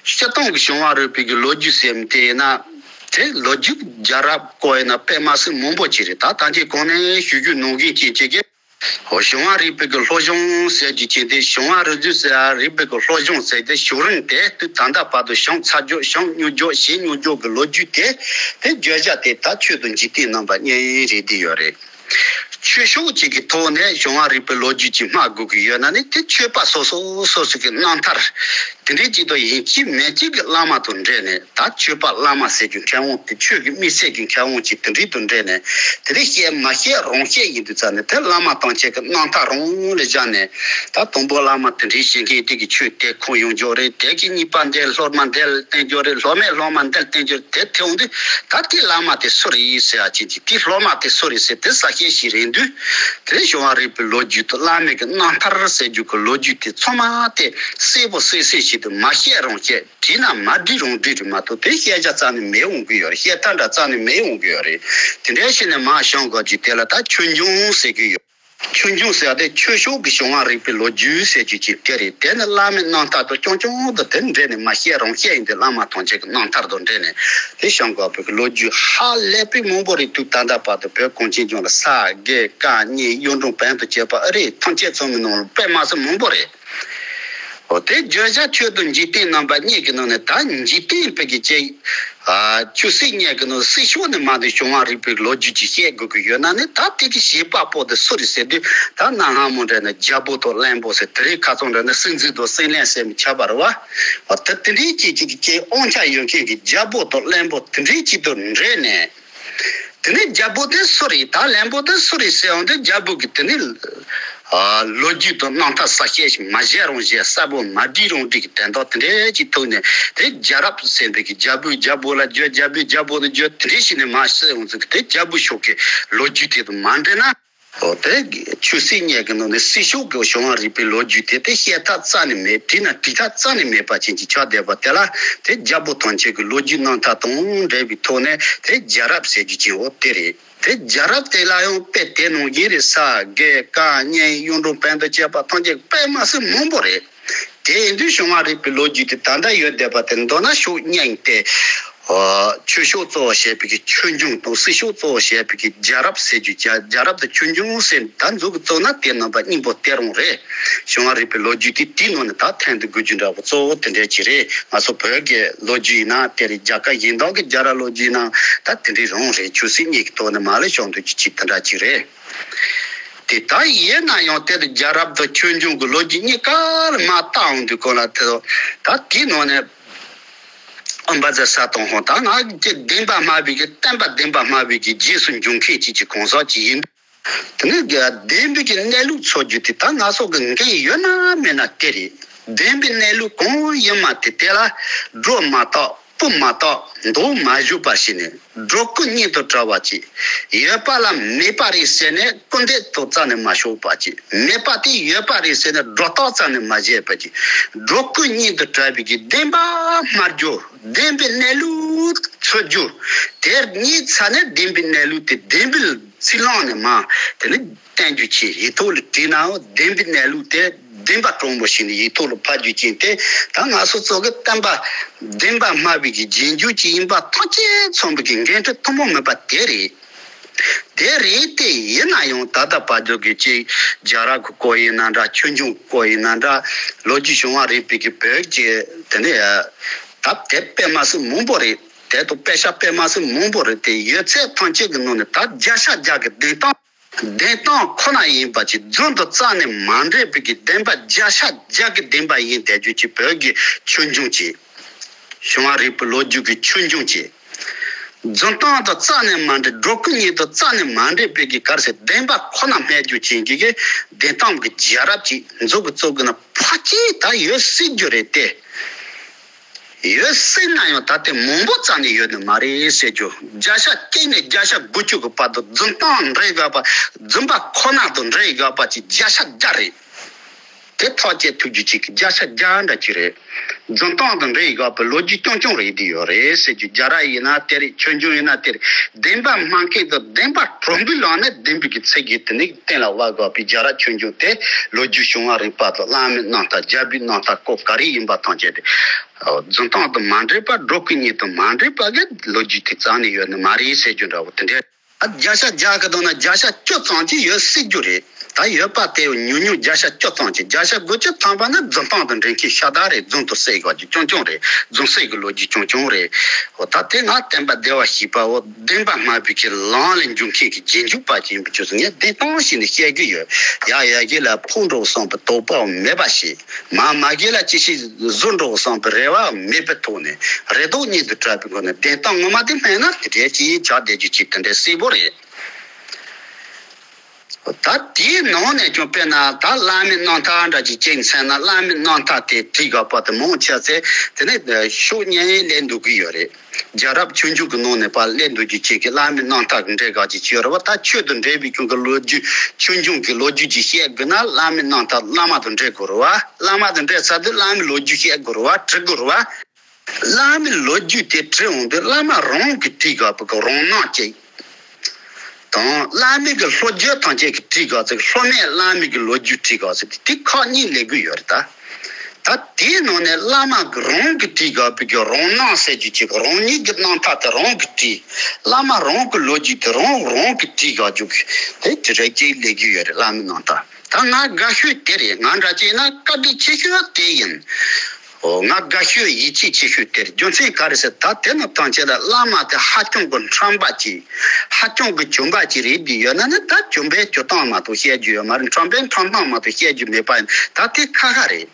སྤྱིར་བཏང་གི་བྱུང་བ་རིག་པའི་གི་ལོ་རྒྱུས་ཟེར་མི་དེ་ཡིན་ན་དེ་ལོ་རྒྱུས་རྒྱལ་རབས་སྐོར་ཡིན་ན་དཔེ་མ་སྲིད་མང་པོ་ཅིག་རེད། ད་ད་ཅིག་གོང་ནས་ཞུ་རྒྱུ་ནང་བཞིན་ཅིག་བྱེད་ཀྱི། འོ། བྱུང་བ་རིག་པའི་གི་སློབ་སྦྱོང་ཟེར་རྒྱུ་ཅན་དེ་བྱུང་བ་རིག་རྒྱུ་ཟེར་རིག་པའི་གི་སློབ་སྦྱོང་ཟེར་དེ་བྱུང་རིམ་དེ་དུས་ད་ལྟ་བར་དུ་བྱུང་ཚར་རྒྱུ་བྱུང་མྱོང་རྒྱུ་བྱེད་མྱོང་རྒྱུ་གི་ལོ་རྒྱུས་དེ་དེ་བརྗོད་བྱ་དེ་ད་ཆོས་དང་འཇིག་རྟེན་རྣམ་པ་གཉིས་རེད་དེ་ཡོད་རེད། ཆོས་ཕྱོགས་གཅིག་གི་ཐོག་ནས་བྱུང་བ་རིག་པའི་ལོ་རྒྱུས་ཀྱི་སྨྲ་དགོས་ཀྱི་ཡོད་ན་ནི་དེ་ཆོས་པ་སོ་སོ་སོ་སོ་གི་རྣམ་ཐར་དེ་འདྲའི་གཅིག་ཏུ་ཡིན་གཅིག་མིན་གཅིག་གི་བླ་མ་དང་འབྲེལ་ནས། ད་ཆོས་པ་བླ་མ་ཟེར་རྒྱུ་མཁས་དབང་དེ་ཆོས་ཀྱི་དམིགས་བསལ་གྱི་མཁས་དབང་ཅིག་དེ་འདྲའི་དང་འབྲེལ་ནས་དེ་རིགས་བཤད་མ་བཤད་རང་བཤད་ཡིན་དུས་ཙང་ནས་དེ་བླ་མ་དང་ཆེད་ཀྱི་རྣམ་ཐར་རང་ལ་བཞག་ནས་ད་དང་པོ་བླ་མ་དེ་འདྲའི་བཤད་མཁན་དེ་གི་ཆོས་དེ་གོ་ཡོང་རྒྱུ་རེད། དེ་གི་གཉིས་པ་འདི་སློབ་མ་འདི་ལ་བསྟེན་རྒྱུ་རེད། སློབ་མས་སློབ་མ་འདི་ལ་བསྟེན་རྒྱུ་རེད། དེ་ཐེ་འོང་དུས་ད་དེ་བླ་མ་དེ་སུ་རེད་ཟེར་ཡ་ཅིག་ཅིག་དེ་སློབ་མ་དེ་སུ་རེད་ཟེར་དེ་གསལ་བཤད་ཞིག་རེད་དུས་དེ་བྱུང་བ་རིག་པའི་ལོ་རྒྱུས་དང་བླ་མའི་གི་རྣམ་ཐར་ཟེར་རྒྱུ་གི་ལོ་རྒྱུས་དེ་ཚང་མ་དེ་གསལ་པོ་གསལ་གསལ་ཞིག་ཏུ་མ་བཤད་རང་བཤད། བྲིས་ན་མ་བྲིས་རུང་འགྲིག་རེད་མ་གཏོགས་དེ་བཤད་བྱ་རྩ་ནས་མེད་འོང་གི་ཡོད་རེད། བཤད་ཐབས་འདྲ་རྩ་ནས་མེད་འོང་གི་ཡོད་རེད། དེ་འདྲའི་ཕྱིར་ནས་མ་བྱུང་དགོས་ཀྱི་དེ་ལ་ད་ཆོས་འབྱུང་ཟེར་གི་ཡོད། ཆོས་འབྱུང་ཟེར་ཡ་དེ་ཆོས་ཕྱོགས་ཀྱི་བྱུང་བ་རིག་པའི་ལོ་རྒྱུས་ཟེར་རྒྱུ་ཅིག་དེ་རེད། དེ་ནི་བླ་མའི་རྣམ་ཐར་དང་རྐྱང་རྐྱང་དུ་དེ་འདྲེས་ནས་མ་བཤད་རུང་བཤད་ཡིན་དེ་བླ་མ་ཐམས་ཅད་ཀྱི་རྣམ་ཐར་དང་འདྲེས་ནས་དེ་བྱུང་དགོས་པའི་ལོ་རྒྱུས་ཧ་ལས་པའི་མང་པོ་རེད། དུས་ད་ལྟ་བར་དུ་བོད་གངས་ཅན་ལྗོངས་ལ་ས་དགེ་བཀའ་རྙིང་གཡུང་དྲུང་བོན་དང་བཅས་པ་ཨ་རིག་ཐམས་ཅད་ཚང་མའི་ནང་ལ་དཔེ་མ་སྲིད་མང་པོ་རེད། འོ། དེ་བརྗོད་བྱ་ཆོས་དང་འཇིག་རྟེན་རྣམ་པ་གཉིས་ཀྱི་ནང་ནས་ད་འཇིག་རྟེན་པའི་གི་ཅིག་ཨ། ཆོས་སྲིད་གཉིས་ཀྱི་ནང་སྲིད་ཕྱོགས་ནས་མ་འདི་བྱུང་བ་རིག་པའི་ལོ་རྒྱུས་ཅིག་བཤད་དགོས་ཀྱི་ཡོད་ན་ནི་ད་དེ་གི་བྱེད་པ་པོ་དེ་སུ་རེད་ཟེར་དུས་ད་གནའ་སྔ་མོ་འདྲ་ནས་རྒྱལ་པོ་དང་བློན་པོ་ཟེར་དེ་རིང་ཁ་སང་འདྲ་ནས་སྲིད་འཛིན་དང་སྲིད་བློན་ཟེར་མི་ཁྱབ་པ་རེད་བ། འོ། ད་དེ་འདྲའི་ཅིག་ཅིག་གི་དབང་ཆ་ཡོད་མཁན་གྱི་རྒྱལ་པོ་དང་བློན་པོ་དེ་འདྲའི་ཅིག་ཏུ་འདྲེས་ནས། དེ་ནས་རྒྱལ་པོ་དེ་སུ་རེད། ད་བློན་པོ་དེ་སུ་རེད་ཟེར་ཡོང་དུས་རྒྱལ་པོ་གི་དེ་ནས་ཨ། ལོ་རྒྱུས་དང་རྣམ་ཐར་གསལ་བཤད་ཞིག་མ་བྱས་རུང་བྱས། གསལ་པོ་མ་བྲིས་རུང་བྲིས་ཀྱི་དོན་དག་དེ་འདྲའི་ཅིག་ཐུག་ནས་དེ་རྒྱལ་རབས་ཟེར་འདི་གི་རྒྱལ་པོའི་རྒྱལ་པོ་ལ་བརྗོད། རྒྱལ་པོའི་རྒྱལ་པོ་ལ་བརྗོད། དེ་འདྲའི་ཞིག་ནས་མ་བཤད་ཡོང་ཚུལ་གི་དེ་རྒྱལ་པོའི་ཕྱོགས་ཀྱི་ལོ་རྒྱུས་དེ་དང་མ་འདྲེས་ན། འོ། དེ་ཆོས་སྲིད་གཉིས་ཀྱི་ནང་ནས་སྲིད་ཕྱོགས་ཀྱི་བྱུང་བ་རིག་པའི་ལོ་རྒྱུས་དེ་དེ་བཤད་ཐབས་རྩ་ནས་མེད། བྲིས་ན་འབྲི་ཐབས་རྩ་ནས་མེད་པ་ཅན་གྱི་ཆགས་བསྡད་པ་དེ་ལ་དེ་རྒྱལ་པོ་ཐམས་ཅད་ཀྱི་ལོ་རྒྱུས་རྣམ་ཐར་དང་འབྲེལ་བའི་ཐོག་ནས་དེ་རྒྱལ་རབས་ཟེར་རྒྱུ་ཅན་འོ་དེ་རེད། དེ་རྒྱལ་རབས་དེ་ལ་ཡང་དཔེ་དེ་ནང་བཞིན་རེད། ས་དགེ་བཀའ་རྙིང་གཡུང་དྲུང་བོན་དང་བཅས་པ་ཐམས་ཅད་དཔེ་མ་སྲིད་མང་པོ་རེད། དེ་ཡིན་དུས་བྱུང་བ་རིག་པའི་ལོ་རྒྱུས་དེ་ད་ལྟ་ཡོད་བསྡད་པ་དེ་མདོར་ན་ཕྱོགས་གཉིས་ཡིན་ཏེ། ཨ། ཆོས་ཕྱོགས་གཙོ་བོ་བྱས་པའི་གི་ཆོས་འབྱུང་དང་སྲིད་ཕྱོགས་གཙོ་བོ་བྱས་པའི་གི་རྒྱལ་རབས་ཟེར་རྒྱུ། རྒྱལ་རྒྱལ་རབས་དང་ཆོས་འབྱུང་ཟེར་ད་མཛོད་ཀྱི་གཙོ་ན་དེ་རྣམ་པ་གཉིས་པོ་དེ་རང་རེད། བྱུང་བ་རིག་པའི་ལོ་རྒྱུས་དེ་དེའི་ནང་ནས་ད་ཐེངས་འདི་དགོས་རྒྱུ་འདྲ་པོ་གཙོ་བོ་དེ་འདྲ་ཅིག་རེད། ང་ཚོ་བོད་ཀྱི་ལོ་རྒྱུས་ཡིན་ན་དེ་རེད། རྒྱ་གར་གཞན་དག་གི་རྒྱལ་རབས་ལོ་རྒྱུས་ཡིན་ན་ད་དེ་འདྲའི་རང་རེད། ཆོས་སྲིད་གཉིས་ཀྱི་ཐོག་ནས་མ་ལས་བྱུང་འདུག་ཅིག་ཅིག་དེ་འདྲ་ཅིག་རེད། དེ་ལྟར་ཡིན་ན་ཡང་དེ་དང་རྒྱལ་རབས་དང་ཆོས་འབྱུང་གི་ལོ་རྒྱུས་གཉིས་ཀ་ལ་མ་བལྟ་འོང་དུས་གོ་ལ་དེ་ད་དེའི་ནང་ནས་ཨ་འབའ་ཛ་ས་དང་ཧོང་ད་ང་གི་བདེན་པ་སྨྲ་བའི་གི་བསྟན་པ་བདེན་པ་སྨྲ་བའི་གི་རྗེས་སུ་འཇུག་མཁན་ཅིག་གི་གང་ཟག་ཅིག་ཡིན། དེ་ནས་བདེན་པའི་གི་གནས་ལུགས་འཚོལ་རྒྱུ་དེ་ད་ང་ཚོ་གི་འགན་ཡོད་ན་མེད་ན་དེ་རེད། བདེན་པའི་གནས་ལུགས་གང་ཡིན་མ་དེ་དེ་ལ་སྒྲོ་མ་བཏགས། སྤུ་མ་བཏགས་མདོ་མ་བཞུགས་པར་བྱས་ནས། སྒྲོ་སྐུར་གཉིས་དང་བྲལ་བ་གཅིག་ཡོད་པ་ལ་མེད་པ་རེད་ཟེར་ནས་སྐུར་འདེབས་དང་རྩ་ནས་མ་ཤོར་བ་གཅིག་མེད་པ་དེ་ཡོད་པ་རེད་ཟེར་ནས་སྒྲོ་བཏགས་རྩ་ནས་མ་བྱས་པ་གཅིག་སྒྲོ་སྐུར་གཉིས་དང་བྲལ་བའི་གི་བདེན་པ་སྨྲ་རྒྱུ། བདེན་པའི་གནས་ལུགས་འཚོལ་རྒྱུ། དེར་གཉིས་ཚར་ནས་བདེན་པའི་གནས་ལུགས་དེ་བདེན་པའི་ཚུལ་བླངས་ནས་མ་དེ་ནི་བསྟན་རྒྱུ་ཅིག་ཡིག་ཐོག་ལ་བྲིས་ནའང་བདེན་པའི་གནས་ལུགས་དེ་བདེན་པ་དྲང་པོ་ཞིག་ནི་ཡིག་ཐོག་ལ་ཕབ་རྒྱུ་ཅིག་དེ་ད་ང་ཚོ་ཚོ་གི་བསྟན་པ་བདེན་པ་སྨྲ་བའི་གི་རྗེས་འཇུག་ཅིག་ཡིན་པ་ཐམས་ཅད་མཚོན་པའི་གི་འགན་འཁྲི་ཐུན་མོང་མིན་པ་དེ་རེད། དེ་རེད་དེ་ཡིན་ན་ཡང་ད་ལྟ་བར་དུ་གི་ཅིག་རྒྱལ་རབས་ཀྱི་སྐོར་ཡིན་ན་འདྲ། ཆོས་འབྱུང་སྐོར་ཡིན་ན་འདྲ། ལོ་རྒྱུས་བྱུང་བ་རིག་པའི་གི་བོད་ཀྱི་དེ་ནས་ད་དེབ་དཔེ་མ་སྲིད་མང་པོ་རེད། དེ་དང་དཔེ་ཆ་དཔེ་མ་སྲིད་མང་པོ་རེད་དེ་ཡོད་ཚད་ཐམས་ཅད་ཀྱི་ནང་ནས་ད་བརྒྱ་ཆ་བརྒྱ་གི་བདེན་སྟངས། བདེན་སྟངས་ཁོ་ན་ཡིན་པ་ཅིག་རྫུན་དང་རྩ་ནས་མ་འདྲེས་པའི་གི་བདེན་པ་བརྒྱ་ཆ་བརྒྱ་གི་བདེན་པ་ཡིན་བསྡད་རྒྱུ་ཅིག་བོད་ཀྱི་ཆོས་འབྱུང་ཅིག་བྱུང་བ་རིག་པའི་ལོ་རྒྱུས་ཀྱི་ཆོས་འབྱུང་ཅིག་རྫུན་སྟངས་དང་རྩ་ནས་མ་འདྲེས། སྒྲོ་སྐུར་གཉིས་དང་རྩ་ནས་མ་འདྲེས་པའི་གི་གར་ཟེར་བདེན་པ་ཁོ་ན་སྨྲ་རྒྱུ་ཅན་གྱི་གི་བདེན་སྟངས་ཀྱི་རྒྱལ་རབས་ཅིག་མཛོད་ཀྱི་གཙོ་གི་ན་ཕ་སྐད་ད་ཡོད་སྲིད་རྒྱུ་རེད་དེ། ཡོད་སྲིད་ན་ཡང་ད་ལྟའི་མང་པོ་རྩ་ནས་ཡོད་ནི་མ་རེད་ཟེར་རྒྱུ། བརྒྱ་ཆ་གཅིག་ནས་བརྒྱ་ཆ་དགུ་བཅུ་གི་བར་དུ་རྫུན་སྟངས་འདྲེས་དགོས་པ། རྫུན་པ་ཁོ་ན་དང་འདྲེས་དགོས་པ་ཅིག་བརྒྱ་ཆ་བརྒྱ་རེད། དེ་ཐག་བཅད་ཐུབ་རྒྱུ་ཅིག་གི་བརྒྱ་ཆ་བརྒྱ་འདྲ་ཅིག་རེད། རྫུན་སྟངས་དང་འདྲེས་དགོས་པའི་ལོ་རྒྱུས་རྐྱང་རྐྱང་རེད་དེ་ཡོད་རེད་ཟེར་རྒྱུ། རྒྱལ་རབས་ཡིན་ན་དེ་རེད། ཆོས་འབྱུང་ཡིན་ན་དེ་རེད། བདེན་པ་སྨྲ་མཁན་དང་བདེན་པ་དྲང་པོའི་ལམ་ནས་བདེན་པའི་གི་ཚིག་གིས་དེ་ནི་གཏན་ལ་དབབ་དགོས་པའི་རྒྱལ་རབས་ཆོས་འབྱུང་དེ་ལོ་རྒྱུས་བྱུང་བ་རིག་པ་དང་བླ་མའི་རྣམ་ཐར་རྒྱལ་པོའི་རྣམ་ཐར་སྐོར་ག་རེ་ཡིན་པ་ཐམས་ཅད་དེ་རྫུན་སྟངས་དང་མ་འདྲེས་པ། སྒྲོ་སྐུར་གཉིས་དང་མ་འདྲེས་པ་གི་ལོ་རྒྱུས་དེ་རྩ་ནས་ཡོད་ནི་མ་རེད་ཟེར་རྒྱུ་འདྲ་བོ་དེ་འདྲ། བརྒྱ་ཆ་བརྒྱ་གི་དོན་ན་བརྒྱ་ཆ་བཅུ་ཙམ་ཅིག་ཡོད་སྲིད་རྒྱུ་རེད། ད་ཡོད་པ་དེ་ཉུང་ཉུང་བརྒྱ་ཆ་བཅུ་ཙམ་ཅིག་བརྒྱ་ཆ་དགུ་བཅུ་ཐམ་པ་ནི་རྫུན་སྟངས་དང་འདྲེས་མཁན་ཤ་སྟག་རེད། རྫུན་དུ་བསྲེས་དགོས་རྒྱུ་རྐྱང་རྐྱང་རེད། རྫུན་བསྲེས་ཀྱི་ལོ་རྒྱུས་རྐྱང་རྐྱང་རེད། འོ་ད་དེ་ང་བསྟན་པ་བདེ་བར་གཤེགས་པ་འོ་བདེན་པ་སྨྲ་བའི་གི་ལམ་ལ་འཇུག་མཁན་གྱི་རྗེས་འཇུག་པ་ཅིག་ཡིན་པའི་ཆོས་སུ་ངས་བདེན་སྟངས་ཤིག་ནས་བཤད་གི་ཡོད། ཡ་ཡ་གི་ལ་ཕུག་འགྲོ་བསམ་པའི་དོགས་པ་མེད་པ་ཞིག་མ་མ་གི་ལ་ཅི་ཞིག་བཟོ་འགྲོ་བསམ་པའི་རེ་བ་མེད་པའི་ཐོག་ནས་རེ་དོགས་གཉིས་སུ་བྲལ་བའི་སྒོ་ནས་བདེན་སྟངས་ངོ་མ་དེ་སྨྲས་ན་དེ་འདྲའི་ཅིག་ཆགས་བསྡད་རྒྱུ་ཅིག་དེ་འདྲའི་གསལ་པོ་རེད། ད་དེའི་ནང་ནས་ཀྱང་དཔེར་ན་ད་བླ་མའི་རྣམ་ཐར་འདྲ་ཅིག་ཅིག་མཚོན་ན་བླ་མའི་རྣམ་ཐར་དེ་བྲིས་དགོས་པ་དེ་མང་ཆེ་ཚེ་དེ་ནས་ཤོག་ངན་ལས་འདུག་གི་ཡོད་རེད། རྒྱལ་རབས་ཆོས་འབྱུང་གི་ནང་ནས་ཕར་ལས་འདུག་རྒྱུ་ཅིག་གི་བླ་མའི་རྣམ་ཐར་གི་འགྲེལ་དགོས་ཀྱི་ཅིག་ཡོད་རེད་བ། ད་ཆོས་དང་འབྲེལ་བའི་ཁྱོད་ཀྱི་ལོ་རྒྱུས་ཆོས་འབྱུང་གི་ལོ་རྒྱུས་ཅིག་བཤད་དགོས་ན་བླ་མའི་རྣམ་ཐར་བླ་མ་དང་འབྲེལ་དགོས་རེད་བ། བླ་མ་དང་འབྲེལ་ཚར་དུས་བླ་མའི་ལོ་རྒྱུས་བཤད་དགོས་རེད་བ། བྲི་དགོས་རེད་བ། བླ་མའི་ལོ་རྒྱུས་དེ་བྲི་འོང་དུས་བླ་མ་རང་གིས་བྲིས་དགོས་པའི་གི་རང་སྣང་ཅིག་དང་། བླ་མའི་གི་སློབ་བརྒྱུད་ཐམས་ཅད་ཀྱིས་བྲིས་དགོས་ཚེ་སློབ་མས་བླ་མའི་གི་ལོ་རྒྱུས་བྲིས་དགོས་ཚེ་དེ་ཁག་གཉིས་སླེབས་ཀྱི་ཡོད་རེད་ད། ད་དེའི་ནང་ནས་བླ་མ་གི་རང་གིས་བྲིས་དགོས་པའི་གི་རང་སྣང་ཟེར་རྒྱུ་ཅིག་རང་ཉིད་ཀྱི་རྣམ་ཐར་དེ་རང་གིས་བྲིས། བླ་མ་རང་གི་ལོ་རྒྱུས་དེ་རང་རང་གིས་བྲིས་དགོས་རྒྱུ་གི་དེ་དེ་རེད་ཅིག་སླེབས་ཀྱི་ཡོད་རེད། བླ་མའི་རྣམ་ཐར་ད་ང་དགའ་ཤོས་དེ་རེད། ང་འདྲ་བྱས་ན་བཀའ་དྲིན་ཆེ་ཤོས་དེ་ཡིན། ཨོ། ང་དགའ་ཤོས་ཡིད་ཆེས་ཆེ་ཤོས་དེར་རྒྱུ་མཚན་ག་རེ་ཟེར་ད་དེ་ནི་ཐམས་ཅད་ལ་བླ་མ་དེ་ཧ་ཅང་གི་ཁྲམ་པ་ཅིག་ཧ་ཅང་གི་གྱོང་པ་ཅིག་རེད་འདི་ཡོད་ན་ནི་ད་གྱོང་པའི་གྱོང་སྟངས་མ་གཏོགས་བཤད་རྒྱུ་ཡོད་མ་རེད། ཁྲམ་པའི་ཁྲམ་སྟངས་མ་གཏོགས་བཤད་རྒྱུ་མེད་པ་ཡིན། ད་དེ་ཁ་ཁ་རེད།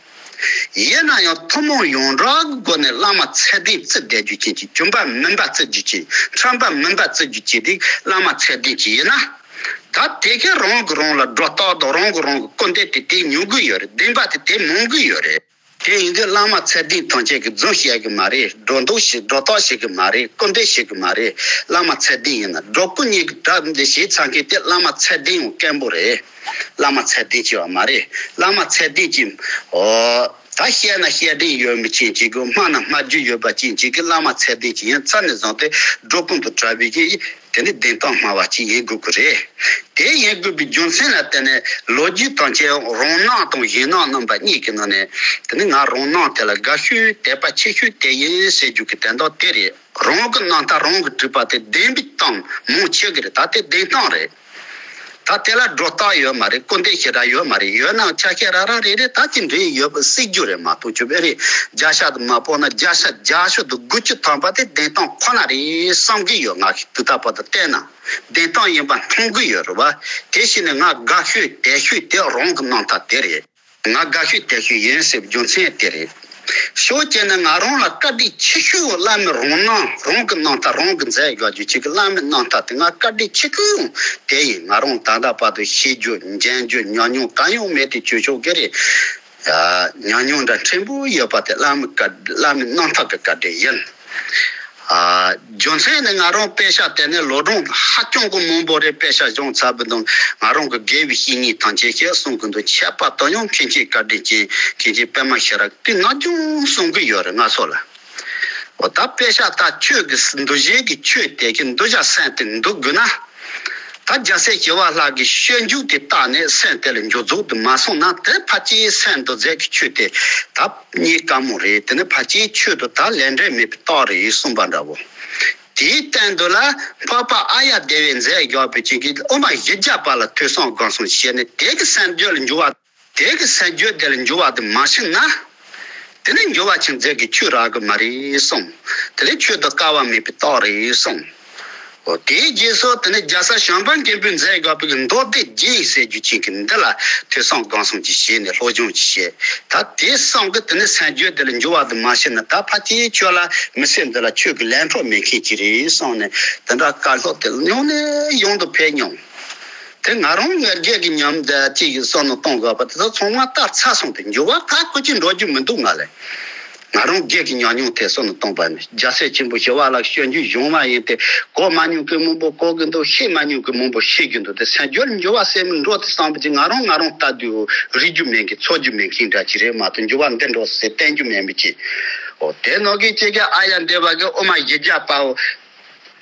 ཡིན་ན་ཡང་ཐུན་མོང་ཡོངས་གྲགས་ཀྱི་སྒོ་ནས་བླ་མ་ཚད་ལྡན་བརྩི་བསྡད་རྒྱུ་ཅན་གྱི་གྱོང་པ་མིན་པ་བརྩི་རྒྱུ་ཅན་ཁྲམ་པ་མིན་པ་བརྩི་རྒྱུ་ཅན་དེ་བླ་མ་ཚད་ལྡན་ཅིག་ཡིན་ན། ད་དེ་གས་རང་གི་རང་ལ་སྒྲོ་བཏགས་དང་རང་གི་རང་གི་སྐུར་འདེབས་དེ་དེ་ཉུང་གི་ཡོད་རེད། བདེན་པ་དེ་དེ་མང་གི་ཡོད་རེད། དེ་ཡིན་དུས་བླ་མ་ཚད་ལྡན་ཐམས་ཅད་ཀྱིས་རྫུན་བཤད་གི་མ་རེད། སྒྲོ་འདོགས་བྱེད་སྒྲོ་བཏགས་བྱེད་གི་མ་རེད། སྐུར་འདེབས་བྱེད་གི་མ་རེད། བླ་མ་ཚད་ལྡན་ཡིན་ན་སྒྲོ་སྐུར་གཉིས་ཀྱི་གྲབས་འདི་བྱས་ཚར་མཁན་དེ་བླ་མ་ཚད་ལྡན་ཡང་སྐམ་པོ་རེད། བླ་མ་ཚད་ལྡན་ཅིག་ཡོད་མ་རེད། བླ་མ་ཚད་ལྡན་ཅིག་ཨོ། ད་བཤད་ན་བཤད་དྲིན་ཡོད་མི་ཅན་ཅིག་གི་སྨྲ་ན་སྨྲ་རྒྱུ་ཡོད་པ་ཅན་ཅིག་གི་བླ་མ་ཚད་ལྡན་ཅིག་ཡིན་ཚར་ནས་བཟུང་སྟེ་སྒྲོ་སྐུར་དུ་གྲགས་པའི་གི་དེ་ནི་བདེན་སྟངས་སྨྲ་བ་ཅིག་ཡིན་དགོས་ཀྱི་རེད། དེ་ཡིན་དགོས་པའི་རྒྱུ་མཚན་ལ་བརྟེན་ནས་ལོ་རྒྱུས་དང་བཅས་རང་སྣང་དང་གཞན་སྣང་རྣམ་པ་གཉིས་ཀྱི་ནང་ནས་དེ་ནི་ང་རང་སྣང་དེ་ལ་དགའ་ཤོས་དད་པ་ཆེ་ཤོས་དེ་ཡིན་ཟེར་རྒྱུ་གི་དོན་དག་དེ་རེད། རང་གི་རྣམ་ཐར་རང་གིས་བྲིས་པ་དེ་བདེན་པའི་གཏམ་མང་ཆེ་གི་རེད། ད་དེ་བདེན་གཏམ་རེད། ད་དེ་ལ་སྒྲོ་བཏགས་ཡོད་མ་རེད། སྐུར་འདེབས་ཞེ་དྲག་ཡོད་མ་རེད། ཡོད་ནའང་ཆ་ཤས་རག་རག་རེ་རེ་ད་ཅི་འདྲའི་ཡོད་པ་སྲིད་རྒྱུ་རེད་མ་གཏོགས་ཆོས་པའི་རེད། བརྒྱ་ཆ་དུ་མ་སྤོ་ན་བརྒྱ་ཆ་བརྒྱ་ཤོག་དུ་དགུ་བཅུ་ཐམ་པ་དེ་བདེན་གཏམ་ཁོ་ན་རེད་བསམ་གི་ཡོད། ང་གི་དུས་རྟག་པར་དུ་བལྟས་ན་བདེན་གཏམ་ཡིན་པ་མཐོང་གི་ཡོད་རེད་བ། དེ་བཞིན་ནས་ང་དགའ་ཤོས་དད་ཤོས་དེ་རང་གི་རྣམ་ཐར་དེ་རེད། ང་དགའ་ཤོས་དད་ཤོས་ཡིན་ཟེར་བའི་རྒྱུ་མཚན་དེ་རེད། ཕྱོགས་གཅིག་ནས་ང་རང་ལ་བཀའ་དྲིན་ཆེ་ཤོས་བླ་མའི་རང་སྣང་རང་གི་རྣམ་ཐར་རང་གིས་མཛད་དགོས་རྒྱུ་ཅིག་གི་བླ་མའི་རྣམ་ཐར་དེ་ང་བཀའ་དྲིན་ཆེ་ཤོས་དེ་ཡིན། ང་རང་ད་ལྟ་བར་དུ་ཤེས་རྒྱུ་མཇལ་རྒྱུ་ཉམས་མྱོང་གང་ཡང་མེད་དེ་བྱོས་ཆོག་གི་རེད། ཉམས་མྱོང་འདྲ་ཕྲན་བུ་ཡོད་པ་དེ་བླ་མའི་བཀའ་བླ་མའི་རྣམ་ཐར་གྱི་བཀའ་དྲིན་ཡིན། ཨ། རྒྱུ་མཚན་ནི་ང་རང་དཔེ་ཆ་དེ་ནས་ལོ་གྲངས་ཧ་ཅང་གི་མང་པོ་རེད། དཔེ་ཆ་སྦྱངས་ཚར་བའི་དང་ང་རང་གི་དགེ་བའི་བཤེས་གཉེན་ཐམས་ཅད་ཀྱིས་གསུང་གི་འདུག་ཁྱད་པར་དུ་ཡང་མཁན་ཆེན་བཀའ་དྲིན་ཅན། མཁན་ཆེན་པད་མ་ཤེས་རབ་དེ་ནག་ཅུང་གསུང་གི་ཡོད་རེད་ང་ཚོ་ལ། འོ་ད་དཔེ་ཆ་ད་ཆོས་ཀྱི་འདུ་བྱེད་ཀྱི་ཆོས་དེ་གི་འདུ་བྱ་སེམས་དེ་འདུ་དགོས་ན། ད་རྒྱལ་སྲས་ཞི་བ་ལྷ་གི་སྤྱོད་འཇུག་དེ་བལྟས་ནས་སེམས་དེ་ལ་འཇུག་རྫོགས་དུ་མ་སོང་ན། དེ་ཕལ་ཆེར་སེམས་འདུ་བྱེད་ཀྱི་ཆོས་དེ་ད་རྙེད་དཀའ་མོ་རེད། དེ་ནི་ཕལ་ཆེར་ཆོས་དང་ད་ལས་འབྲས་མེད་པའི་རྟགས་རེད་གསུངས་པ་འདྲ་བོ། དེའི་སྟེང་དུ་ལ་འཕགས་པ་ཨཱརྱ་དེ་བས་མཛད་བཞག་པའི་ཆོས་ཀྱི་དབུ་མ་བཞི་བརྒྱ་པ་ལ་ཐོས་བསམ་སྒོམ་གསུམ་བྱས་ནས་དེ་གི་སེམས་རྒྱུད་ལ་འཇུག་པ། དེ་གི་སེམས་རྒྱུད་དེ་ལ་འཇུག་པ་དེ་མ་ཤེས་ན། དེ་ནི་འཇུག་པ་ཆེན་མཛད་ཀྱི་ཆོས་རག་གི་མ་རེད་གསུངས། དེ་ལས་ཆོས་དང་སྐལ་བ་མེད་པའི་རྟགས་རེད་གསུངས། འོ་དེའི་རྗེས་སུ་དེ་ནི་རྒྱལ་སྲས་བྱམས་པ་མགོན་པོས་མཛད་དགོས་པའི་མདོ་སྡེ་རྒྱན་ཟེར་རྒྱུ་ཅན་གྱི་འདི་ལ་ཐོས་བསམ་སྒོམ་གསུམ་གྱིས་བྱས་ནས་སློབ་སྦྱོང་གྱིས་བྱས། ད་དེ་གསུམ་གྱིས་དེ་ནི་སེམས་རྒྱུད་དེ་ལ་འཇུག་པ་དེ་མ་ཤེས་ན། ད་ཕལ་ཆེར་ཆོས་ལ་མི་སེམས་འདི་ལ་ཆོས་ཀྱི་ལས་འཕྲོ་མེད་མཁན་ཅིག་རེད་གསུངས་ནས། དེ་འདྲ་བཀའ་སློབ་དེ་ཡང་ནས་ཡང་དུ་ཕེབས་མྱོང་། དེ་ང་རང་ངར་སྐད་ཀྱི་ཉམས་དེ་གཅིག་གི་བསམ་བློ་གཏོང་དགོས་པ་དེ་ཚོ་ཚང་མ་ལྟར་ཚར་སོང་། དེ་འགྱུར་བ་ག་ཁོ་ཅིག་འགྲོ་རྒྱུ་མི་འདུག་ང་ལས། ང་རང་སྐད་ཀྱི་ཉམས་མྱོང་དེ་བསམ་བློ་གཏོང་པ་ནི། རྒྱལ་སྲས་ཆེན་པོ་ཞི་བ་ལྷ་གི་སྤྱོད་འཇུག་གཞུང་མ་ཡིན་ཏེ། གོ་མ་མྱོང་གི་མང་པོ་གོ་གི་འདུག་ཤེས་མ་མྱོང་གི་མང་པོ་ཤེས་ཀྱི་འདུག་དེ་སེམས་རྒྱུད་ལ་འགྱུར་བ་སེལ་མི་འགྲོ་དེ་བསམ་པ་ཅིག་ང་རང་ང་རང་ལྟ་དུས་རིག་རྒྱུ་མེད་མཁན་ཚོར་རྒྱུ་མེད་མཁན་འདྲ་ཅིག་རེད་མ་གཏོགས། འགྱུར་བ་འདི་འགྲོ་ཟེར་བསྟན་རྒྱུ་མེད་མི་ཅིག་འོ་དེ་ནང་གི་ཅིག་གི་ཨཱརྱ་དེ་བ་གི་དབུ་མ་བཞི་བརྒྱ་པའོ།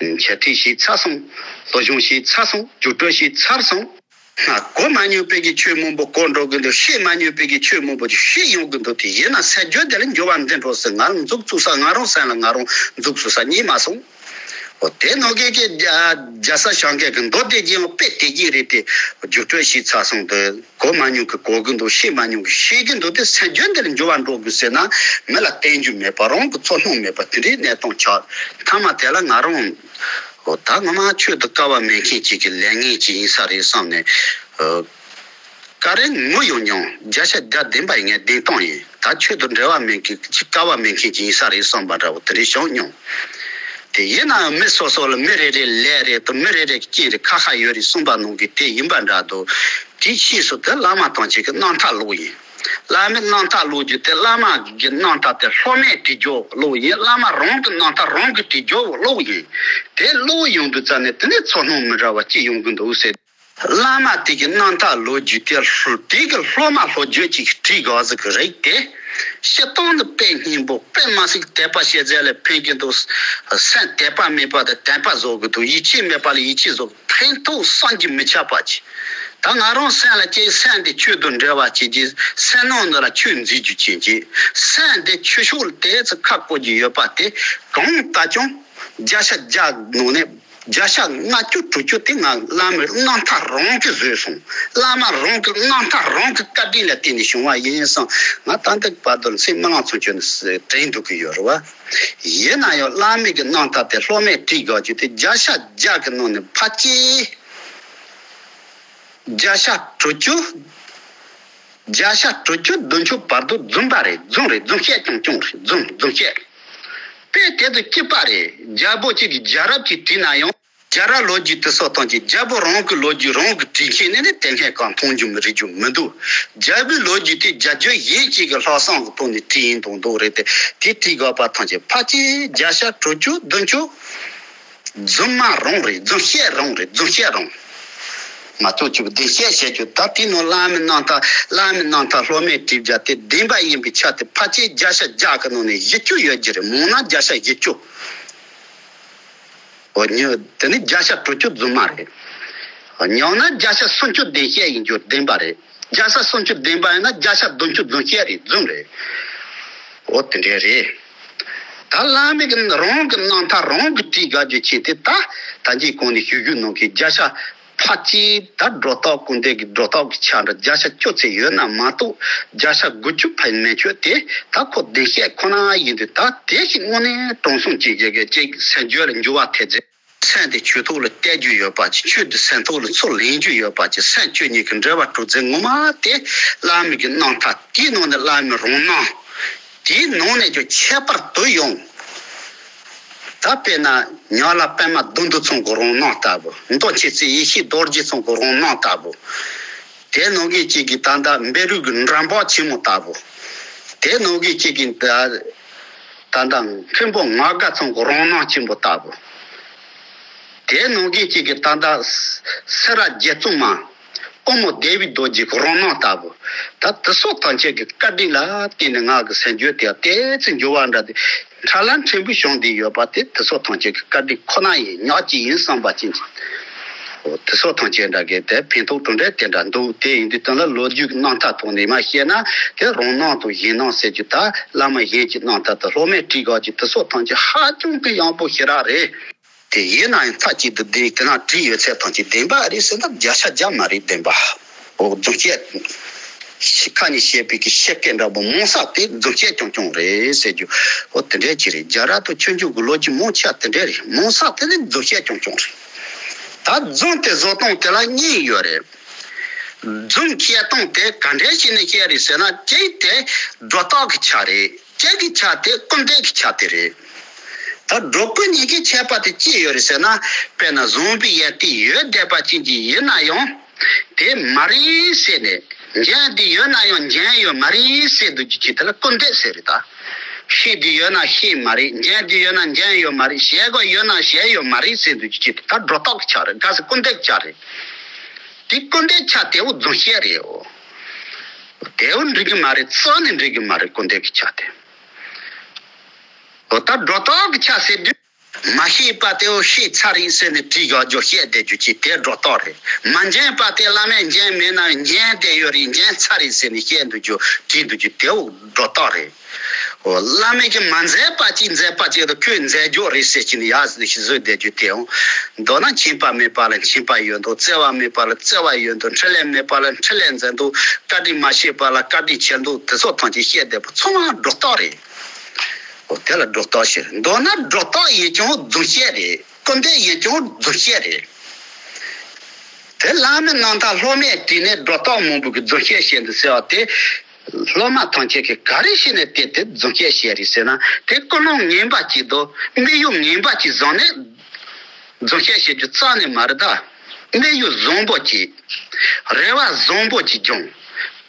འཆད་ཁྲིད་བྱས་ཚར་སོང་། སློབ་སྦྱོང་བྱས་ཚར་སོང་། རྒྱུགས་སྤྲོད་བྱས་ཚར་སོང་། ང་གོ་མ་མྱོང་པའི་གི་ཆོས་མང་པོ་གོ་འགྲོ་གི་འདུག་ཤེས་མ་མྱོང་པའི་གི་ཆོས་མང་པོ་ཅིག་ཤེས་ཡོང་གི་འདུག་དེ་ཡིན་ན་སེམས་རྒྱུད་དེ་ལ་འགྱུར་བ་འདི་འགྲོ་ཟེར་ང་རང་མཛུབ་བཙུགས་ས། ང་རང་སེམས་ལ་ང་རང་མཛུབ་བཙུགས་ས་རྙེད་མ་སོང་། འོ་དེ་ནང་གི་གི་རྒྱ་རྒྱལ་སྲས་བྱང་གི་གི་མདོ་སྡེ་རྒྱན་དཔེ་དེ་རྒྱན་རེད་དེ། རྒྱུགས་སྤྲོད་བྱས་ཚར་སོང་དེ། གོ་མ་མྱོང་གི་གོ་གི་འདུག་ཤེས་མ་མྱོང་གི་ཤེས་ཀྱི་འདུག་དེ་སེམས་རྒྱུད་འདི་ལ་འགྱུར་བ་འགྲོ་དགོས་ཟེར་ན། མི་ལ་བསྟན་རྒྱུ་མེད་པ། རང་གི་ཚོར་སྣང་མེད་པ། དེ་འདྲའི་གནས་སྟངས་ཆགས། མཐའ་མ་དེ་ལ་ང་རང་འོ་ད་ངོ་མ་ཆོས་དང་སྐལ་བ་མེད་མཁན་ཅིག་གི་ལས་ངན་ཅིག་ཡིན་ས་རེད་བསམ་ནས། ཨ། ཀ་རེ་ངུ་ཡོང་མྱོང་། བརྒྱ་ཆ་བརྒྱ་བདེན་པ་ཡིན། ངས་བདེན་སྟངས་ཡིན། ད་ཆོས་དང་འབྲེལ་བ་མེད་མཁན་ཅིག་སྐལ་བ་མེད་མཁན་ཅིག་ཡིན་ས་རེད་བསམ་པ་འདྲ་བོ་དེ་འདྲའི་བྱུང་མྱོང་། དེ་ཡིན་ནའང་མི་སོ་སོ་ལ་མི་རེ་རེ་ལས་རེ་དང་མི་རེ་རེ་རྐྱེན་རེ་ཁ་ཁ་ཡོད་རེད་གསུངས་པ་ནང་གི་དེ་ཡིན་པ་འདྲ་འདུག་དེའི་ཕྱིས་སུ་དེ་བླ་མ་ཐམས་ཅད་ཀྱི་རྣམ་ཐར་ཀློག་ཡིན། བླ་མའི་རྣམ་ཐར་ཀློག་རྒྱུ་དེ་བླ་མ་གི་རྣམ་ཐར་དེ་སློབ་མས་བྲིས་རྒྱུ་ཀློག་ཡིན། བླ་མ་རང་གི་རྣམ་ཐར་རང་གིས་བྲིས་རྒྱུ་ཀློག་ཡིན། དེ་ཀློག་ཡོང་དུས་ཙམ་ནས་དེ་ནས་ཚོར་སྣང་མི་འདྲ་བ་ཅིག་ཡོང་གི་འདུག་ཟེར། བླ་མ་དེ་གི་རྣམ་ཐར་ཀློག་རྒྱུ་དེ། དེ་གི་སློབ་མ་ཀློག་རྒྱུ་ཅིག་བྲིས་དགོས་ཟེར་གི་རེད་དེ། སྤྱིར་བཏང་དུ་དཔེ་སྙིང་པོ་དཔེ་མ་སྲིད་དད་པ་བྱེད་ཚད་ལ་ཕན་གྱི་འདུག་སེམས་དད་པ་མེད་པ་དང་དད་པ་བཟོ་གི་འདུག་ཡིད་ཆེས་མེད་པ་ལ་ཡིད་ཆེས་བཟོ། ཕན་ཐོགས་བསམ་གྱིས་མི་ཁྱབ་པ་ཅིག་ད་ང་རང་སེམས་ལ་ཅིག་སེམས་འདི་ཆོས་དང་འབྲེལ་བ་བྱེད་ཀྱི། སེམས་ནང་འདི་ལ་ཆོས་འཛིན་རྒྱུ་བྱེད་ཀྱི། སེམས་འདི་ཆོས་ཕྱོགས་ལ་དེ་ཚོ་ཁ་བསྐོར་གྱི་ཡོད་པ་དེ་གང་ལྟར་ཀྱང་བརྒྱ་ཆ་བརྒྱ་ནང་ནས་བརྒྱ་ཆ་ལྔ་བཅུ་དྲུག་ཅུ་དེ་ང་བླ་མའི་རྣམ་ཐར་རང་གིས་བཟོས་སོང་། བླ་མ་རང་གི་རྣམ་ཐར་རང་གི་བཀའ་དྲིན་ལ་བརྟེན་ནས་བྱུང་བ་ཡིན་བསམ། ང་ད་ལྟའི་བར་དུ་ཚེ་མི་ལང་ཚོ་ཁྱོན་ནས་དྲན་འདུག་གི་ཡོད་རེད་བ། ཡིན་ན་ཡང་བླ་མའི་གི་རྣམ་ཐར་དེ་སློབ་མས་བྲིས་དགོས་རྒྱུ་དེ་བརྒྱ་ཆ་བརྒྱ་གི་ནང་ནས་ཕལ་ཆེར་བརྒྱ་ཆ་དྲུག་ཅུ། བརྒྱ་ཆ་དྲུག་ཅུ་བདུན་ཅུ་བར་དུ་རྫུན་པ་རེད། རྫུན་རེད། རྫུན་བཤད་རྐྱང་རྐྱང་རེད། རྫུན་རྫུན་བཤད། དཔེ་དེ་ཚོ་སྐྱིད་པ་རེད། རྒྱལ་པོ་གཅིག་གིས་རྒྱལ་རབས་ཅིག་བྲིས་ན་ཡང་རྒྱལ་རབས་ལོ་རྒྱུས་དེ་ཚོ་དང་གཅིག་རྒྱལ་པོ་རང་གི་ལོ་རྒྱུས་རང་གིས་བྲིས་མཁན་ནི་ནི་དེ་སྔའི་གང་མཐོང་རྒྱུ་མི་རིག་རྒྱུ་མི་འདུག་རྒྱལ་པོའི་ལོ་རྒྱུས་དེ་རྒྱལ་རྒྱུད་གཞན་གཅིག་གི་ལྷག་བསམ་གི་ཐོག་ནས་བྲིས་ཡིན་མདོག་མདོག་རེད་དེ། དེ་བྲིས་དགོས་པ་ཐམས་ཅད་ཕལ་ཆེར་བརྒྱ་ཆ་དྲུག་ཅུ་བདུན་ཅུ། རྫུན་མ་རང་རེད། རྫུན་བཤད་རང་རེད། རྫུན་བཤད་རང་། མ་གཏོགས་ཅིག་བདེན་བཤད་བཤད་རྒྱུ་ད་དེ་ནང་བླ་མའི་རྣམ་ཐར་བླ་མའི་རྣམ་ཐར་སློབ་མས་བྲིས་བཞག་དེ་བདེན་པ་ཡིན་པའི་ཆ་དེ་ཕལ་ཆེར་བརྒྱ་ཆ་བརྒྱ་གི་ནང་ནས་བཞི་བཅུ་ཡོད་རྒྱུ་རེད། མང་ན་བརྒྱ་ཆ་བཞི་བཅུ། འོ་ཉོ་དེ་ནི་བརྒྱ་ཆ་དྲུག་ཅུ་རྫུན་མ་རེད། ཉོ་ན་བརྒྱ་ཆ་སུམ་ཅུ་བདེན་བཤད་ཡིན་རྒྱུ་བདེན་པ་རེད། བརྒྱ་ཆ་སུམ་ཅུ་བདེན་པ་ཡིན་ན་བརྒྱ་ཆ་བདུན་ཅུ་རྫུན་བཤད་རེད། རྫུན་རེད། འོ་དེ་འདྲ་རེད། ད་བླ་མའི་གི་རང་གི་རྣམ་ཐར་རང་གིས་བྲིས་དགའ་རྒྱུ་ཆེ་དེ་ད་ད་གིན་གོང་ནས་ཞུ་རྒྱུ་ནང་གི་བརྒྱ་ཆ་ཕལ་ཆེར་ད་སྒྲོ་བཏགས་སྐུར་འདེབས་ཀྱི་སྒྲོ་བཏགས་ཀྱི་ཆ་འདྲ་བརྒྱ་ཆ་བཅུ་ཙམ་ཡོད་ན་མ་གཏོགས་བརྒྱ་ཆ་དགུ་བཅུ་ཕན་མེད་ཆོད་དེ་ད་ཁོ་བདེན་བཤད་ཁོ་ན་ཡིན་དུས། ད་དེ་ཞིག་དངོས་གནས་དྲང་སྲོང་ཅིག་གི་གི་ཅིག་སེམས་རྒྱུད་ལ་འགྱུར་བ་ཐེབས་ཚེ། སེམས་དེ་ཆོས་ཐོག་ལ་གཏད་རྒྱུ་ཡོད་པ་ཅིག་ཆོས་དེ་སེམས་ཐོག་ལ་ཚུར་ལེན་རྒྱུ་ཡོད་པ་ཅིག་སེམས་ཆོས་གཉིས་ཀྱི་འབྲེལ་བ་གྲུབ་ཚེ་ངོ་མ་དེ་བླ་མའི་གི་རྣམ་ཐར་དེའི་ནང་ནས་བླ་མའི་རང་སྣང་། དེའི་ནང་ནས་ཀྱང་ཁྱད་པར་དུ་ཡང་། ད་དཔེར་ན་ཉག་ལ་པདྨ་བདུད་འདུལ་ཚང་གི་རང་སྣང་ལྟ་བུ། མདོ་མཁྱེན་བརྩེ་ཡེ་ཤེས་རྡོ་རྗེ་ཚང་གི་རང་སྣང་ལྟ་བུ། དེ་ནང་གི་གཅིག་གི་ད་ལྟ་བཻ་རོ་གི་འགྲམ་པ་ཆེན་མོ་ལྟ་བུ། དེ་ནང་གི་གཅིག་གི་ད་ ད་ལྟ་མཁན་པོ་ངག་དགའ་ཚང་གི་རང་སྣང་ཆེན་པོ་ལྟ་བུ། དེ་ནང་བཞིན་གཅིག་གི་ད་ལྟ་སེ་ར་རྒྱལ་བཙུན་མ་དབུ་མོ་སྡེ་པའི་རྡོ་རྗེ་གི་རང་སྣང་ལྟ་བུ། ད་དེ་སོགས་ཐམས་ཅད་ཀྱི་བཀའ་དྲིན་ལ་བརྟེན་ནས་ང་གི་སེམས་རྒྱུད་དེ་ཏོག་ཙམ་འགྱུར་བ་འདྲ་དེ་ཁྲ་ལམ་ཕྲན་བུ་བྱུང་བསྡད་ཡོད་པ་དེ་དེ་སོགས་ཐམས་ཅད་ཀྱི་བཀའ་དྲིན་ཁོ་ན་ཡིན། ཉག་གཅིག་ཡིན་བསམ་པ་ཅན་གྱི། འོ་དེ་སོགས་ཐམས་ཅད་འདྲ་གི་དེ་ཕན་ཐོགས་གྲུབ་འབྲས་དེ་འདྲ་འདུག་དེ་ཡིན་དུས་དོན་ལ་ལོ་རྒྱུས་ཀྱི་རྣམ་ཐར་ཐོག་ནས་མ་བཤད་ན་དེ་རང་སྣང་དང་གཞན་སྣང་ཟེར་རྒྱུ་ད་བླ་མ་གཞན་གྱི་རྣམ་ཐར་དང་སློབ་མས་བྲིས་དགོས་ཀྱི་དེ་སོགས་ཐམས་ཅད་ཧ་ཅང་གི་ཡག་པོ་ཞེ་དྲག་རེད། དེ་ཡིན་ན་ཡང་མཐའ་གཅིག་ཏུ་བསྡད་དེ་ན་བྲིས་ཡོད་ཚད་ཐམས་ཅད་བདེན་པ་རེད་ཟེར་ན་བརྒྱ་ཆ་བརྒྱ་མ་རེད། བདེན་པ། འོ་རྫུན་བཤད། ཁ་ནས་བཤད་པའི་གི་བཤད་སྐད་འདྲ་པོ་མང་ས་དེ་རྫུན་བཤད་རྐྱང་རྐྱང་རེད་ཟེར་རྒྱུ། འོ་དེ་འདྲས་ཅིག་རེད། རྒྱལ་རབས་དང་ཆོས་འབྱུང་གི་ལོ་རྒྱུས་མང་ཆེ་བ་དེ་འདྲས་རེད། མང་ས་དེ་ནི་རྫུན་བཤད་རྐྱང་རྐྱང་རེད། ད་རྫུན་དེ་བཟོ་སྟངས་དེ་ལ་གཉིས་ཡོད་རེད། རྫུན་བཤད་སྟངས་དེ་ག་འདྲས་བྱས་ནས་བཤད་རེད་ཟེར་ན་གཅིག་དེ་སྒྲོ་བཏགས་ཀྱི་ཆ་རེད། གཅིག་གི་ཆ་དེ་སྐུར་འདེབས་ཀྱི་ཆ་དེ་རེད། ད་སྒྲོ་སྐུར་གཉིས་ཀྱི་ཁྱད་པར་དེ་ཅི་ཡོད་རེད་ཟེར་ན། དཔེར་ན་བཟང་པོའི་ཡོན་ཏན་ཡོད་བསྡད་པ་ཅན་གྱི་ཡིན་ན་ཡང་། དེ་མ་རེད་ཟེར་ནས་འཇོན་དེ་ཡོད་ན་ཡང་འཇོན་ཡོད་མ་རེད་ཟེར་འདུག་རྒྱུ་ཅིག་དེ་ལ་སྐུར་འདེབས་ཟེར་རེད་ད། ཤེས་དེ་ཡོད་ན་ཤེས་མ་རེད། འཇོན་དེ་ཡོད་ན་འཇོན་ཡོད་མ་རེད། བྱེད་དགོས་ཡོད་ན་བྱེད་ཡོད་མ་རེད་ཟེར་འདུག་རྒྱུ་ཅིག་དེ་ད་སྒྲོ་བཏགས་ཀྱི་ཆ་རེད། གལ་སྲིད་སྐུར་འདེབས་ཀྱི་ཆ་རེད། དེ་སྐུར་འདེབས་ཆ་དེ་བོ་རྫུན་བཤད་རེད། འོ། དེ་བོ་འགྲིག་གི་མ་རེད། རྩ་ནས་འགྲིག་གི་མ་རེད། སྐུར་འདེབས་ཀྱི་ཆ་དེ། འོ་ད་སྒྲོ་བཏགས་ཀྱི་ཆ་ཟེར་དུས། མ་ཤེས་པ་དེ་བོ་ཤེས་ཚར་ཡིན་ཟེར་ནས་བྲིས་ཡག་རྒྱུ་བཤད་བསྡད་རྒྱུ་ཅིག་དེ་སྒྲོ་བཏགས་རེད། མ་འཇོན་པ་དེ་བླ་མས་འཇོན་མེད་ན་འཇོན་བསྡད་ཡོད་རེད། འཇོན་ཚར་ཡིན་ཟེར་ནས་བཤད་འདུག་རྒྱུ་བྲིས་འདུག་རྒྱུ་དེ་བོ་སྒྲོ་བཏགས་རེད། འོ་བླ་མས་ཀྱི་མ་མཛད་པ་ཅིག་མཛད་པ་ཅིག་ཏུ་ཁོས་མཛད་རྒྱུ་རེད་ཟེར་གྱི་ནི་ཡག་ཟིག་བཟོས་བསྡད་རྒྱུ་དེ་འོང་། མདོར་ན་མཁྱེན་པ་མེད་པ་ལ་མཁྱེན་པ་ཡོད་འདུག་བརྩེ་བ་མེད་པ་ལ་བརྩེ་བ་ཡོད་འདུག་འཕྲིན་ལས་མེད་པ་ལ་འཕྲིན་ལས་མཛད་འདུག་བཀའ་དྲིན་མ་ཤེས་པ་ལ་བཀའ་དྲིན་ཆེ་འདུག་དེ་ཚོ་ཐམས་ཅད་བཤད་བསྡད་པ་ཚང་མ་སྒྲོ་བཏགས་རེད། འོ་དེ་ལ་སྒྲོ་བཏགས་ཟེར། མདོར་ན་སྒྲོ་བཏགས་ཡིན་ཀྱང་རྫུན་བཤད་རེད། སྐུར་འདེབས་ཡིན་ཀྱང་རྫུན་བཤད་རེད། དེ་བླ་མའི་རྣམ་ཐར་སློབ་མས་བྲིས་ནས་སྒྲོ་བཏགས་མང་པོ་གི་རྫུན་བཤད་བཤད་འདུག་ཟེར་བ་དེ། སློབ་མ་ཐམས་ཅད་ཀྱིས་ག་རེ་བྱས་ནས་དེ་དེ་རྫུན་བཤད་བཤད་རེད་ཟེར་ན། དེ་ཀུན་སློང་ངན་པ་ཅིག་དང་དམིགས་ཡུལ་ངན་པ་ཅིག་བཟུང་ནས་རྫུན་བཤད་བཤད་རྒྱུ་རྩ་ནས་མ་རེད་ད། དམིགས་ཡུལ་བཟང་པོ་ཅིག་རེ་བ་བཟང་པོ་ཅིག་སྦྱོང་།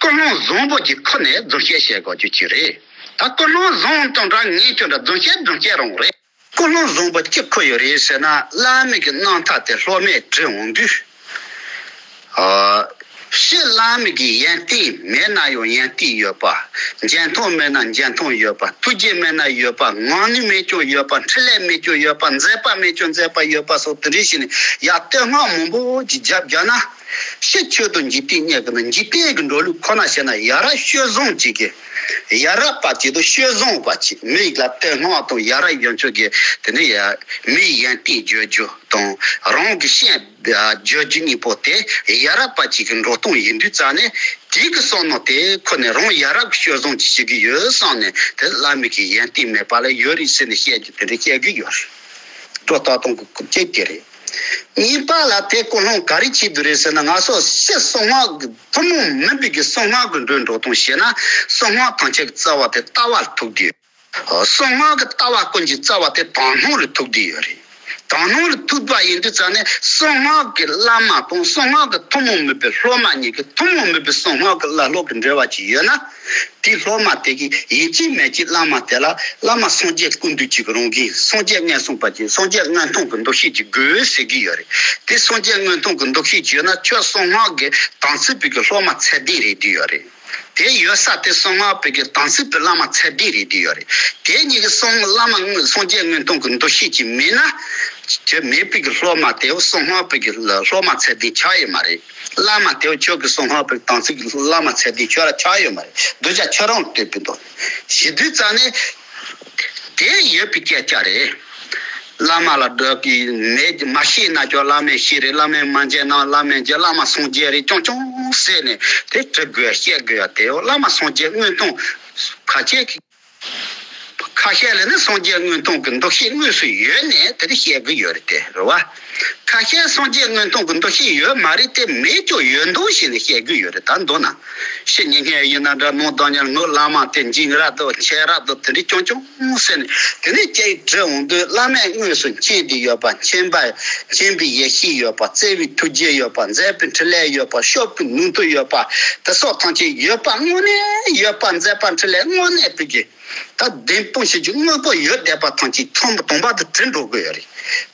ཀུན་སློང་བཟང་པོ་ཅིག་ཁུར་ནས་རྫུན་བཤད་བཤད་དགོས་རྒྱུ་ཅིག་རེད། ད་ཀུན་སློང་བཟང་དང་འདྲ་ངན་དང་འདྲ་རྫུན་བཤད་རྫུན་བཤད་རང་རེད། ཀུན་སློང་བཟང་པོ་ཅི་ཁུར་ཡོད་རེད་ཟེར་ན། བླ་མའི་གི་རྣམ་ཐར་དེ་སློབ་མས་བྲིས་འོང་དུས། ཨ། ཕྱི་བླ་མའི་གི་ཡོན་ཏན་མེད་ན་ཡང་ཡོན་ཏན་ཡོད་པ། འཇོན་ཐང་མེད་ན་འཇོན་ཐང་ཡོད་པ། ཐུགས་རྗེ་མེད་ན་ཡོད་པ། ངག་ནུས་མེད་ཀྱང་ཡོད་པ། འཕྲིན་ལས་མེད་ཀྱང་ཡོད་པ། མཛད་པ་མེད་ཀྱང་མཛད་པ་ཡོད་པ་སོགས་དེ་འདྲ་ཞིག་ནས་ཡར་བསྟོད་བསྔགས་མང་པོ་ཅིག་བརྒྱབ་བརྒྱབ་ན། ཕྱི་ཆོས་དང་འཇིག་རྟེན་གཉིས་ཀྱི་ནང་འཇིག་རྟེན་གྱི་འགྲོ་ལུགས་ཁོ་ན་བཤད་ན་ཡ་རབས་སྤྱོད་བཟང་ཅིག་གི། ཡ་རབས་པ་ཅིག་དང་སྤྱོད་བཟང་བ་ཅིག་མི་ཡིག་ལ་བསྟོད་བསྔགས་དང་ཡ་རབས་ཡོན་ཆོད་ཀྱི་དེ་ནས་ཡ་མིའི་ཡོན་ཏན་བརྗོད་རྒྱུ་དང་རང་གི་ཤན་བརྗོད་རྒྱུ་གཉིས་པོ་དེ་ཡ་རབས་པ་ཅིག་གི་འགྲོ་སྟངས་ཡིན་དུས་ཙང་ནས། དེ་གི་བསམ་མནོ་དེ་ཁོ་ནས་རང་ཡ་རབས་ཀྱི་སྤྱོད་བཟང་ཅིག་བྱེད་ཀྱི་ཡོད་བསམ་ནས། དེ་བླ་མའི་གི་ཡོན་ཏན་མེད་པ་ལ་ཡོད་རེད་ཟེར་ནས་བཤད་རྒྱུ་དེ་འདྲ་བཤད་ཀྱི་ཡོད་རེད། སྒྲོ་བཏགས་གཏོང་གི་རྐུབ་ཀྱག་དེ་རེད། གཉིས་པ་ལ་དེ་ཀུན་སློང་ག་རེ་བྱེད་དགོས་རེད་ཟེར་ན། ང་ཚོ་ཕྱི་གསང་སྔགས་ཀྱི་ཐུན་མོང་མིན་པའི་གི་གསང་སྔགས་ཀྱི་འགྲོས་འགྲོ་སྟངས་བྱས་ན། གསང་སྔགས་ཐམས་ཅད་ཀྱི་རྩ་བ་དེ་ལྟ་བ་ལ་ཐུག་དགོས། གསང་སྔགས་ཀྱི་ལྟ་བ་ཀུན་གྱི་རྩ་བ་དེ་དག་སྣང་ལ་ཐུག་བསྡད་ཡོད་རེད། དག་སྣང་ལ་ཐུག་པ་ཡིན་དུས་ཙང་ནས་གསང་སྔགས་ཀྱི་བླ་མ་དང་གསང་སྔགས་ཀྱི་ཐུན་མོང་མིན་པའི་སློབ་མ་གཉིས་ཀྱི་ཐུན་མོང་མིན་པའི་གསང་སྔགས་ཀྱི་བླ་སློབ་ཀྱི་འབྲེལ་བ་ཅིག་ཡོད་ན། དེའི་སློབ་མ་དེ་གིས་ཡིན་གཅིག་མིན་གཅིག་བླ་མ་དེ་ལ་བླ་མ་སངས་རྒྱས་ཀུན་འདུས་ཀྱི་རང་བཞིན། སངས་རྒྱས་མངོན་སུམ་པ་ཅིག་སངས་རྒྱས་མངོན་མཐོང་གི་འདུ་ཤེས་ཅིག་དགོས་ཟེར་གྱི་ཡོད་རེད། དེ་སངས་རྒྱས་མངོན་མཐོང་གི་འདུ་ཤེས་ཅིག་ཡོད་ན། ཁྱོད་གསང་སྔགས་ཀྱི་དམ་ཚིག་པའི་གི་སློབ་མ་ཚད་ལྡན་རེད་བསྡད་ཡོད་རེད། དེ་ཡོད་ས་དེ་གསང་སྔགས་པའི་གི་དམ་ཚིག་པའི་བླ་མ་ཚད་ལྡན་རེད་བསྡད་ཡོད་རེད། དེ་གཉིས་ཀྱི་གསང་བླ་མ་སངས་རྒྱས་མངོན་མཐོང་གི་འདུ་ཤེས་ཅིག་མེད་ན། ཁྱོད་མེད་པའི་གི་སློབ་མ་དེ་གསང་སྔགས་པའི་གི་སློབ་མ་ཚད་ལྡན་ཆགས་ཡོད་མ་རེད། བླ་མ་དེ་ཁྱོད་ཀྱི་གསང་སྔགས་པའི་དམ་ཚིག་གི་བླ་མ་ཚད་ལྡན་ཁྱོད་ལ་ཆགས་ཡོད་མ་རེད། གདུལ་བྱ་ཁྱོད་རང་ལ་ལྟོས་པའི་མདོ་ཞེ་དུས་ཙང་ནས། དེ་ཡོད་པའི་སྐད་ཆ་རེད། བླ་མ་ལ་འགྲོ་གི་མེད། མ་ཤེས་ན་ཀྱང་བླ་མས་ཤེས་རེད། བླ་མས་མ་མཇལ་ན་བླ་མས་མཇལ། བླ་མ་སངས་རྒྱས་རེད་རྐྱང་རྐྱང་ཟེར་ནས་དེ་དྲི་དགོས་བཤད་དགོས་ཡ་དེ། བླ་མ་སངས་རྒྱས་མངོན་མཐོང་ཁ་ཤས་ཀྱི་ཁ་ཤས་ལ་ནི་སངས་རྒྱས་མངོན་མཐོང་གི་འདུ་ཤེས་དངོས་སུ་ཡོད་ནས་དེ་འདྲ་བཤད་གི་ཡོད་རེད་དེ། རེད་བ། ཁ་ཤས་སངས་རྒྱས་མངོན་མཐོ་གི་འདུ་ཤེས་ཡོད་མ་རེད། དེ་མེད་ཀྱང་ཡོད་མདོག་བྱས་ནས་བཤད་གི་ཡོད་རེད། ད་མདོར་ན་ཕྱི་ཉིན་ངས་ཡིན་ན་འདྲ། ནང་དང་ཉལ་ངོ་བླ་མ་དེ་འཇིགས་ར་དང་ཆེ་ར་དང་དེ་འདྲ་རྐྱང་རྐྱང་ཟེར་ནས། དེ་ནས་ཅིག་དྲི་འོང་དུས། བླ་མས་དངོས་སུ་མཁྱེན་ཏེ་ཡོད་པ། མཁྱེན་པ། མཁྱེན་པའི་ཡེ་ཤེས་ཡོད་པ། བརྩེ་བའི་ཐུགས་རྗེ་ཡོད་པ། མཛད་པའི་འཕྲིན་ལས་ཡོད་པ། སྐྱོབ་པའི་ནུས་མཐུ་ཡོད་པ། དེ་སོགས་ཐམས་ཅད་ཡོད་པ་དངོས་གནས་ཡོད་པ། མཛད་པ་འཕྲིན་ལས་དངོས་གནས་པའི་གི། ད་བདེན་དཔང་བྱེད་རྒྱུ་དངོས་པོ་ཡོད་བསྡད་པ་ཐམས་ཅད་ཚང་མ་དང་པོ་དེ་དྲི་འགྲོ་གི་ཡོད་རེད།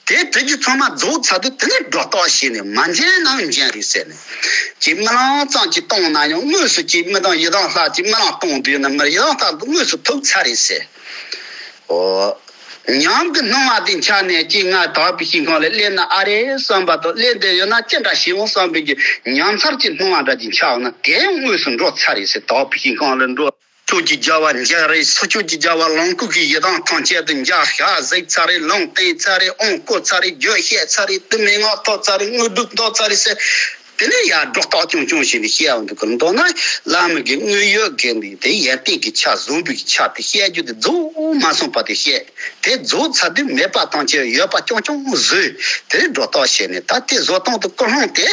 དེ་དྲི་རྒྱུ་ཚང་མ་རྫོགས་ཚར་དུས། དེ་ནས་སྒྲོ་བཏགས་བྱས་ནས། མ་མཇལ་ན་མཇལ་རེད་ཟེར་ནས། ཅིག་རྨི་ལམ་ཙམ་ཅིག་བཏང་ན་ཡང་། དངོས་སུ་ཅིག་མི་དང་ཡི་དམ་ལྷ་ཅིག་རྨི་ལམ་བཏང་དུས་ན། མི་ཡི་དམ་ལྷ་དངོས་སུ་ཐུག་ཚར་རེད་ཟེར། ཨོ། ཉམས་ཀྱི་སྣང་བ་དེ་འཆར་ནས། ཅིག་ང་དག་པའི་ཞིང་ཁམས་ལ་སླེབས་ན་ཨ་རེ་བསམ་པ་དང་། སླེབས་བསྡད་ཡོད་ན་ཅི་འདྲ་ཞིག་འོང་བསམ་པའི་གི་ཉམས་མཚར་གྱི་སྣང་བ་འདྲ་ཅིག་འཆར་འོང་ན། དེ་ཡང་དངོས་སུ་འགྲོ་ཚར་རེད་ཟེར། དག་པའི་ཞིང་ཁམས་ལ་འགྲོ། ཕྱོགས་ཀྱི་རྒྱལ་བ་མཇལ་རེད། ཕྱོགས་ཀྱི་རྒྱལ་བ་ལོངས་སྐུ་གི་ཡི་དམ་ཐམས་ཅད་དུ་མཇལ། ཞལ་གཟིགས་ཚར་རེད། ལུང་བསྟན་ཚར་རེད། དབང་བསྐུར་ཚར་རེད། རྒྱུད་བཤད་ཚར་རེད། བསྟོད་སྨོན་ངག་ཐོབ་ཚར་རེད། དངོས་གྲུབ་ཐོབ་ཚར་རེད་ཟེར། དེ་ནས་ཡར་སྒྲོ་བཏགས་རྐྱང་རྐྱང་བྱས་ནས་བཤད་འོང་དུས། མདོར་ན་བླ་མ་གི་དངོས་ཡོད་གི་འདི་དེ་ཡོན་ཏན་གྱི་ཆ། བཟང་པོའི་གི་ཆ་དེ་བཤད་རྒྱུ་དེ་རྫོགས་མ་སོང་བར་དུ་བཤད། དེ་རྫོགས་ཚར་དུས་མེད་པ་ཐམས་ཅད་ཡོད་པ་རྐྱང་རྐྱང་བཟོས། དེ་ནས་སྒྲོ་བཏགས་བྱས་ནས། ད་དེ་བཟོ་སྟངས་དེ་ཀུན་སློང་དེ།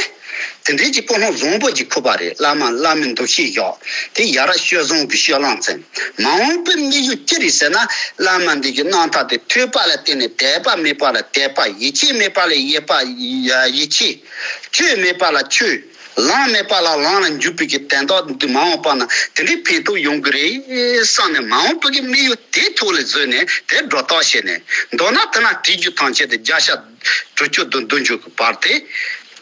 དེ་འདྲའི་གྱི་ཀུན་སློང་བཟང་པོ་ཅིག་ཁུར་པ་རེད། བླ་མ་བླ་མའི་འདུ་ཤེས་བཞག། དེ་ཡ་རབས་སྤྱོད་བཟང་གི་སྤྱོད་ལམ་ཅན། མ་འོངས་པའི་དམིགས་ཡུལ་ཅི་རེད་ཟེར་ན། བླ་མ་འདི་གི་རྣམ་ཐར་དེ་ཐོས་པ་ལ་བརྟེན་ནས་དད་པ་མེད་པ་ལ་དད་པ། ཡིད་ཆེས་མེད་པ་ལ་ཡིད་པ། ཡིད་ཆེས། ཆོས་མེད་པ་ལ་ཆོས། ལམ་མེད་པ་ལ་ལམ་ལ་འཇུག་པའི་གི་དོན་དག་འདི་མ་འོངས་པ་ན་དེ་འདྲའི་ཕན་ཐོགས་ཡོང་གི་རེད་བསམ་ནས། མ་འོངས་པའི་གི་དམིགས་ཡུལ་དེ་ཐོག་ལ་བཟོས་ནས། དེ་སྒྲོ་བཏགས་བྱས་ནས། མདོར་ན་དེ་ན་བྲིས་རྒྱུ་ཐམས་ཅད་དེ་བརྒྱ་ཆ་དྲུག་ཅུ་དང་བདུན་ཅུ་གི་བར་དེ།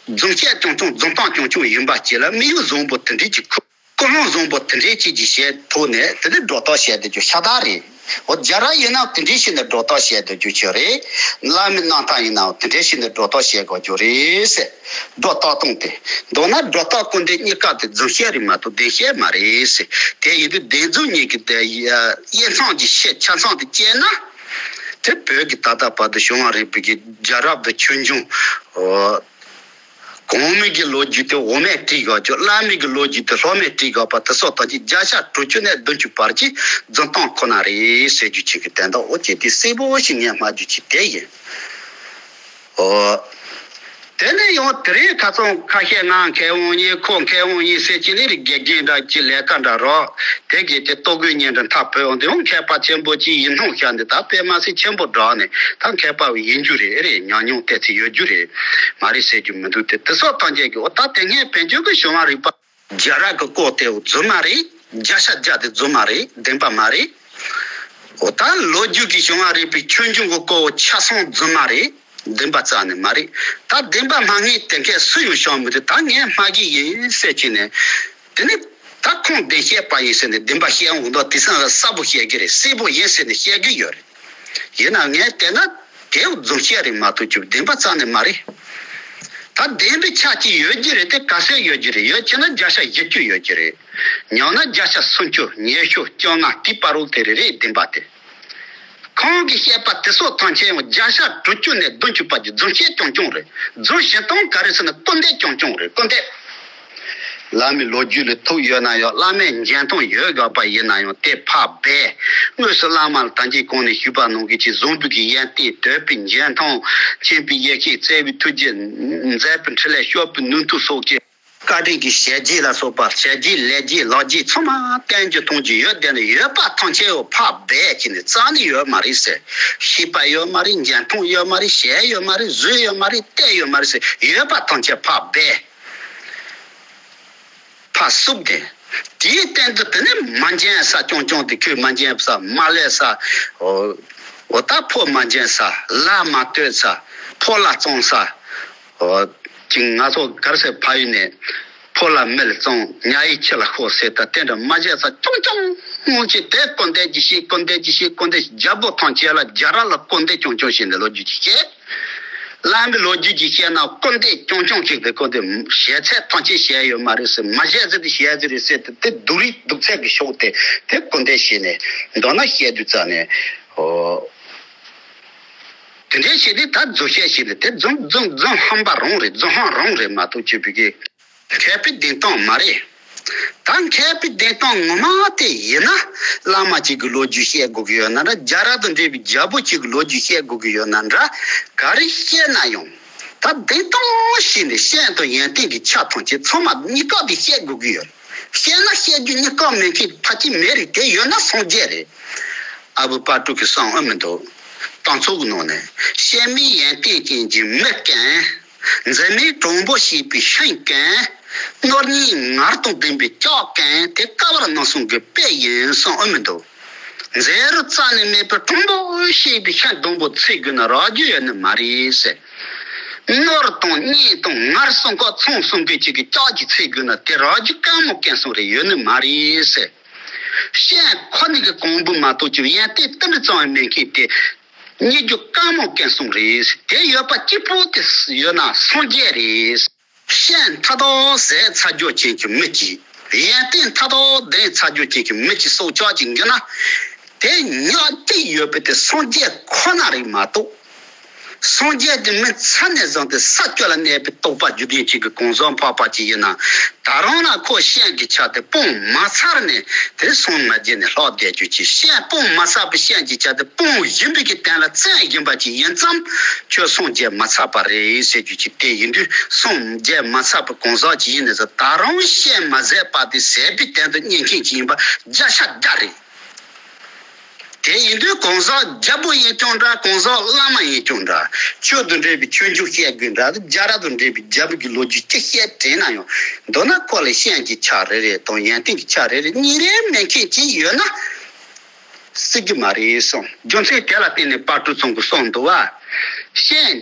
རྫུན་བཤད་རྐྱང་རྐྱང་། རྫུན་གཏམ་རྐྱང་རྐྱང་ཡིན་པ་བཅས་ལ། དམིགས་ཡུལ་བཟང་པོ་དེ་འདྲའི་ཅིག་ཁུར། ཀུན་སློང་བཟང་པོ་དེ་འདྲའི་ཅིག་གི་ཞལ་ཐོག་ནས་དེ་འདྲའི་སྒྲོ་བཏགས་བྱས་བསྡད་རྒྱུ་ཤ་སྟག་རེད། འོ། རྒྱལ་རབས་ཡིན་ན་དེ་འདྲའི་བྱས་ནས་སྒྲོ་བཏགས་བྱས་བསྡད་རྒྱུ་ཅིག་རེད། བླ་མའི་རྣམ་ཐར་ཡིན་ནའང་དེ་འདྲའི་བྱས་ནས་སྒྲོ་བཏགས་བྱས་དགོས་རྒྱུ་རེད་ཟེར། སྒྲོ་བཏགས་སྟངས་དེ། མདོར་ན་སྒྲོ་བཏགས་སྐུར་འདེབས་གཉིས་ཀ་དེ་རྫུན་བཤད་རེད་མ་གཏོགས་བདེན་བཤད་མ་རེད་ཟེར། དེ་ཡིན་དུས་བདེན་རྫུན་གཉིས་ཀྱི་དེ་དབྱེ་མཚམས་ཀྱི་ཤེས། ཆ་མཚམས་དེ་བཅད་ན། དེ་བོད་ཀྱི་ད་ལྟ་བར་དུ་བྱུང་བ་རིག་པའི་གི་རྒྱལ་རབས་དང་ཆོས་འབྱུང་། འོ། གོང་མའི་གི་ལོ་རྒྱུས་དེ་འོག་མས་བྲིས་དགོས་རྒྱུ། བླ་མའི་གི་ལོ་རྒྱུས་དེ་སློབ་མས་བྲིས་དགོས་པ་དེ་སོགས་དང་གཅིག། བརྒྱ་ཆ་དྲུག་ཅུ་ནས་བདུན་ཅུ་བར་གྱི་རྫུན་གཏམ་ཁོ་ན་རེད་ཟེར་རྒྱུ་ཅིག་གི་དོན་དག། འོ། ཅེས་དེ་གསལ་པོ་ཞིག་ངས་སྨྲ་རྒྱུ་ཅིག་དེ་ཡིན། འོ། དེ་ནས་ཡང་དེ་རིང་ཁ་སང་ཁ་ཤས་ང་མཁས་དབང་ཡིན། ཁོ་མཁས་དབང་ཡིན་ཟེར་གྱི་ལས་རིགས་དགེ་རྒན་འདྲ་གྱི་ལས་ཀ་འདྲ་རོགས། དེ་གས་དེ་ལྟོ་གོས་གཉིས་འདྲ་འཐབ་བོད་འོང་དུས། ཡང་མཁས་པ་ཆེན་པོ་ཅིག་ཡིན་སྣང་ཤར་འདི། ད་དཔེ་མ་སྲིད་ཆེན་པོ་དྲགས་ནས། ད་མཁས་པ་ཡིན་རྒྱུ་རེད། ཨེ་རེད། ཉམས་མྱོང་བལྟས་ཚེ་ཡོད་རྒྱུ་རེད། མ་རེད་ཟེར་རྒྱུ་མི་འདུག་སྟེ། དེ་སོགས་ཐམས་ཅད་ཀྱིས། འོ། ད་དེ་སྔའི་བོད་བརྒྱུད་ཀྱི་བྱུང་བ་རིག་པ། རྒྱལ་རབས་ཀྱི་སྐོར་དེ་རྫུན་མ་རེད། བརྒྱ་ཆ་བརྒྱ་དེ་རྫུན་མ་རེད། བདེན་པ་མ་རེད། འོ། ད་ལོ་རྒྱུས་ཀྱི་བྱུང་བ་རིག་པའི་ཆོས་འབྱུང་གི་སྐོར་ཆ་ཚང་རྫུན་མ་རེད། བདེན་པ་རྩ་ནས་མ་རེད། ད་བདེན་པ་སྨྲ་མཁན་དེ་གས་སུ་ཡང་བྱུང་མི་འདུག། ད་ངས་སྨྲ་གི་ཡིན་ཟེར་གྱི་ནས། དེ་ནི་ད་ཁོང་བདེན་བཤད་པ་ཡིན་ཟེར་ནས་བདེན་པ་བཤད་འོང་དུས། དེང་སང་གསལ་པོ་བཤད་ཀྱི་རེད། གསལ་པོ་ཡིན་ཟེར་ནས་བཤད་ཀྱི་ཡོད་རེད། ཡིན་ན་ངས་བལྟས་ན་དེ་རྫུན་བཤད་རེད་མ་གཏོགས་ཀྱི་བདེན་པ་རྩ་ནས་མ་རེད། ད་བདེན་པའི་ཆ་གཅིག་ཡོད་ཀྱི་རེད་དེ། ག་ཚོད་ཡོད་ཀྱི་རེད། ཡོད་ཀྱི་ན་བརྒྱ་ཆ་བཞི་བཅུ་ཡོད་ཀྱི་རེད། ཉམས་ན་བརྒྱ་ཆ་སུམ་ཅུ། ཉི་ཤུ། བཅོ་ལྔ། དེའི་བར་དུ་དེ་རེ་རེ་བདེན་པ་དེ། ཁོང་གིས་བཤད་པ་དེ་སོགས་ཐམས་ཅད་ཡང་བརྒྱ་ཆ་དྲུག་ཅུ་ནས་བདུན་ཅུ་བར་གྱི་རྫུན་བཤད་རྐྱང་རྐྱང་རེད། རྫུན་བཤད་སྟངས་ག་རེ་ཟེར་ན་སྐུར་འདེབས་རྐྱང་རྐྱང་རེད། སྐུར་འདེབས། བླ་མའི་ལོ་རྒྱུས་ལ་ཐུག་ཡོད་ན་ཡང་། བླ་མས་འཇོན་ཐང་ཡོད་དགོས་པ་ཡིན་ན་ཡང་དེ་ཕར་སྦས། དངོས་སུ་བླ་མ་ལ་ད་གིན་གོང་ནས་ཞུས་པ་ནང་བཞིན་གྱི་བཟང་པོའི་གི་ཡོན་ཏན། དད་པའི་འཇོན་ཐང་། མཁྱེན་པའི་ཡེ་ཤེས། བརྩེ་བའི་ཐུགས་རྗེ། མཛད་པའི་འཕྲིན་ལས། སྐྱོབ་པའི་ནུས་མཐུ་སོགས་ཀྱི། བཀའ་དྲིན་གྱི་ཞལ་རྗེས་ལ་སོགས་པ། ཞལ་རྗེས་ལས་རྗེས་ལག་རྗེས་ཚང་མ་བསྟན་རྒྱུ་གཏོང་རྒྱུ་ཡོད་དེ་ནི། ཡོད་པ་ཐམས་ཅད་ཡོད་ཕར་སྦས་ཀྱི་ནི་རྩ་ནས་ཡོད་མ་རེད་ཟེར། ཤེས་པ་ཡོད་མ་རེད། འཇོན་ཐང་ཡོད་མ་རེད། ཞལ་ཡོད་མ་རེད། གཟུགས་ཡོད་མ་རེད། ལྟས་ཡོད་མ་རེད་ཟེར། ཡོད་པ་ཐམས་ཅད་ཕར་སྦས། ཕར་བསུབས་ཏེ། དེའི་སྟེང་དུ་དེ་ནི་མ་འཇོན་ས་རྐྱང་རྐྱང་དེ། ཁོས་མ་འཇོན་ས། མ་ལས་ས། འོ། འོ། ད་ཕོ་མ་འཇོན་ས། ལ་མ་ལྟོས་ས། ཕོ་ལ་བཙོང་ས། འོ། ཅིག་ང་ཚོ་ག་རེ་ཟེར། ཕ་ཡུལ་ནས་ཕོ་ལ་མི་ལ་བཙོང་། ཉ་ཡི་ཁྱི་ལ་ཤོར་ཟེར། ད་དེ་འདྲ་མ་བྱས་ས་རྐྱང་རྐྱང་ངོ་ཅིག་དེ་སྐུར་འདེབས་ཀྱི་བཤད། སྐུར་འདེབས་ཀྱི་བཤད། སྐུར་འདེབས། རྒྱལ་པོ་ཐམས་ཅད་ལ། རྒྱལ་རབས་ལ་སྐུར་འདེབས་རྐྱང་རྐྱང་བྱས་ནས་ལོ་རྒྱུས་ཀྱི་བཤད། བླ་མའི་ལོ་རྒྱུས་ཀྱི་བཤད་ན་སྐུར་འདེབས་རྐྱང་རྐྱང་ཅིག་དེ། སྐུར་འདེབས། བཤད་ཚད་ཐམས་ཅད་བཤད་ཡོད་མ་རེད་ཟེར། མ་བཤད་ཚད་དེ་བཤད་ཚད་རེད་ཟེར་ཏེ། དེ་སྡུག་རུས་སྡུག་ཚད་ཀྱི་ཕྱོགས་དེ་དེ་སྐུར་འདེབས་བྱས་ནས། མདོར་ན་བཤད་དུས་ཙ་ནས། འོ། དེ་འདྲའི་བཤད་དེ་ད་རྫུན་བཤད་བྱས་ཏེ། དེ་རྫུན་རྫུན་རྫུན་ཧམ་པ་རང་རེད། རྫུན་ཧམ་རང་རེད་མ་གཏོགས་ཅིག་པའི་གི། མཁས་པའི་བདེན་སྟངས་མ་རེད། ད་མཁས་པའི་བདེན་སྟངས་ངོ་མ་དེ་ཡིན་ན། བླ་མ་གཅིག་གི་ལོ་རྒྱུས་བཤད་དགོས་ཀྱི་ཡོད་ན་འདྲ། རྒྱལ་རབས་དང་འབྲེལ་བའི་རྒྱལ་པོ་གཅིག་གི་ལོ་རྒྱུས་བཤད་དགོས་ཀྱི་ཡོད་ན་འདྲ། ག་རེ་བཤད་ན་ཡང་། ད་བདེན་དོན་ཞིག་ནི་གཞན་དང་ཡོན་ཏན་གྱི་ཆ་ཐམས་ཅད་ཚང་མ་གཉིས་ཀ་དེ་བཤད་དགོས་ཀྱི་ཡོད་རེད། བཤད་ན་བཤད་རྒྱུ་གཉིས་ཀ་མེད་མཁན་ཕལ་ཆེར་མེད་རེད། དེ་ཡོད་ན་སངས་རྒྱས་རེད། ཨ་བུ་དཔལ་སྤྲུལ་གྱིས་གསུངས་ཨེ་མི་འདུག་གཏམ་ཚོགས་ཀྱི་ནང་ནས། བཤད་མེད་ཡོན་ཏན་ཅན་གྱི་མི་ཀུན། འཛིན་མེད་གྲུང་པོ་ཞེས་པའི་ཤིང་ཀུན། ནོར་རྙིང་ངར་དང་ལྡན་པའི་ལྕགས་ཀུན། དེ་བསྐལ་པར་རྣམ་གསུམ་གྱི་དཔེ་ཡིན་གསུངས་ཨེ་མི་འདུག་འཛིན་རུང་རྩ་ནས་མེད་པའི་གྲུང་པོ་ཞེས་པའི་ཤིང་སྡོང་པོ་འཚོལ་དགོས་ན་རག་རྒྱུ་ཡོད་ནི་མ་རེད་ཟེར། ནོར་དང་རྙིང་དང་ངར་གསུམ་ཀ་ཚང་གསུམ་གྱི་ཅིག་གི་ལྕགས་ཀྱིས་འཚོལ་དགོས་ན་དེ་རག་རྒྱུ་དཀའ་མོ་དཀོན་གསུམ་རེ་ཡོད་ནི་མ་རེད་ཟེར། ཤིང་ཁོ་ནི་གི་གོང་བུ་མ་གཏོགས་ཀྱི་ཡོན་ཏན་ཏིལ་འབྲུ་ཙམ་མེད་མཁན་དེ་རྙེད་རྒྱུ་དཀའ་མོ་དཀོན་གསུམ་རེད། དེ་ཡོད་པ་གཅིག་པོ་དེ་ཡོད་ན་སངས་རྒྱས་རེད། ཤིང་མཐའ་དག་ཟད་ཚར་རྒྱུ་ཅན་གྱི་མི་གཅིག་ཡོན་ཏན་མཐའ་དག་ལྡན་ཚར་རྒྱུ་ཅན་གྱི་མི་གཅིག་སྲོག་ཆགས་ཅིག་འགྱུར་ན། དེ་ཉག་གཅིག་ཡོད་པའི་དེ་སངས་རྒྱས་ཁོ་ན་རེད་མ་གཏོགས། སངས་རྒྱས་དེ་མིན་ཚད་ནས་བཟུང་སྟེ་ས་བཅུ་ལ་གནས་པའི་རྟོགས་པ་རྒྱུད་ལྡན་གཅིག་གི་གང་ཟག་འཕགས་པ་ཅིག་ཡིན་ན། ད་རུང་ལ་ཁོ་ཤིང་གི་ཆ་དེ་སྤང་མ་ཚར་ནས་དེ་སངས་མ་རྒྱས་ནས་ལྷག་བསྡད་རྒྱུ་ཅིག་ཤིང་སྤང་མ་ཚར་བའི་ཤིང་གི་ཆ་དེ་སྤང་བཞིན་པའི་གི་སྟེང་ལ་བཙན་བཞིན་པ་ཅིག་ཡིན་ཙང་། ཁྱོད་སངས་རྒྱས་མ་ཚར་བ་རེད་ཟེར་རྒྱུ་ཅིག་དེ་ཡིན་དུས་སངས་རྒྱས་མ་ཚར་བའི་གང་ཟག་ཅིག་ཡིན་ནས་ཟེར། ད་རུང་ཤིང་མ་ཟད་པ་དེ་ཟད་པའི་སྟེང་དུ་གནས་མཁན་ཅིག་ཡིན་པ་བརྒྱ་ཆ་བརྒྱ་རེད། དེ་ཡིན་དུས་གང་ཟག་རྒྱལ་པོ་ཡིན་ཀྱང་འདྲ། གང་ཟག་བླ་མ་ཡིན་ཀྱང་འདྲ། ཆོས་དང་འབྲེལ་བའི་ཆོས་འབྱུང་བཤད་དགོས་འདྲ། རྒྱལ་རབས་དང་འབྲེལ་བའི་རྒྱལ་པོ་གི་ལོ་རྒྱུས་ཅི་བཤད་དྲན་ན་ཡང་། མདོར་ན་ཁོ་ལ་ཤིང་གི་ཆ་རེ་རེ་དང་ཡོན་ཏན་གྱི་ཆ་རེ་རེ་གཉིས་རེ་མེད་མཁན་ཅིག་ཡོད་ན་སྲིད་ཀྱི་མ་རེད་གསུངས། རྒྱུ་མཚན་དེ་ལ་བརྟེན་ནས་དཔལ་སྤྲུལ་ཚང་གིས་གསུངས་འདུག་བ། ཤིང་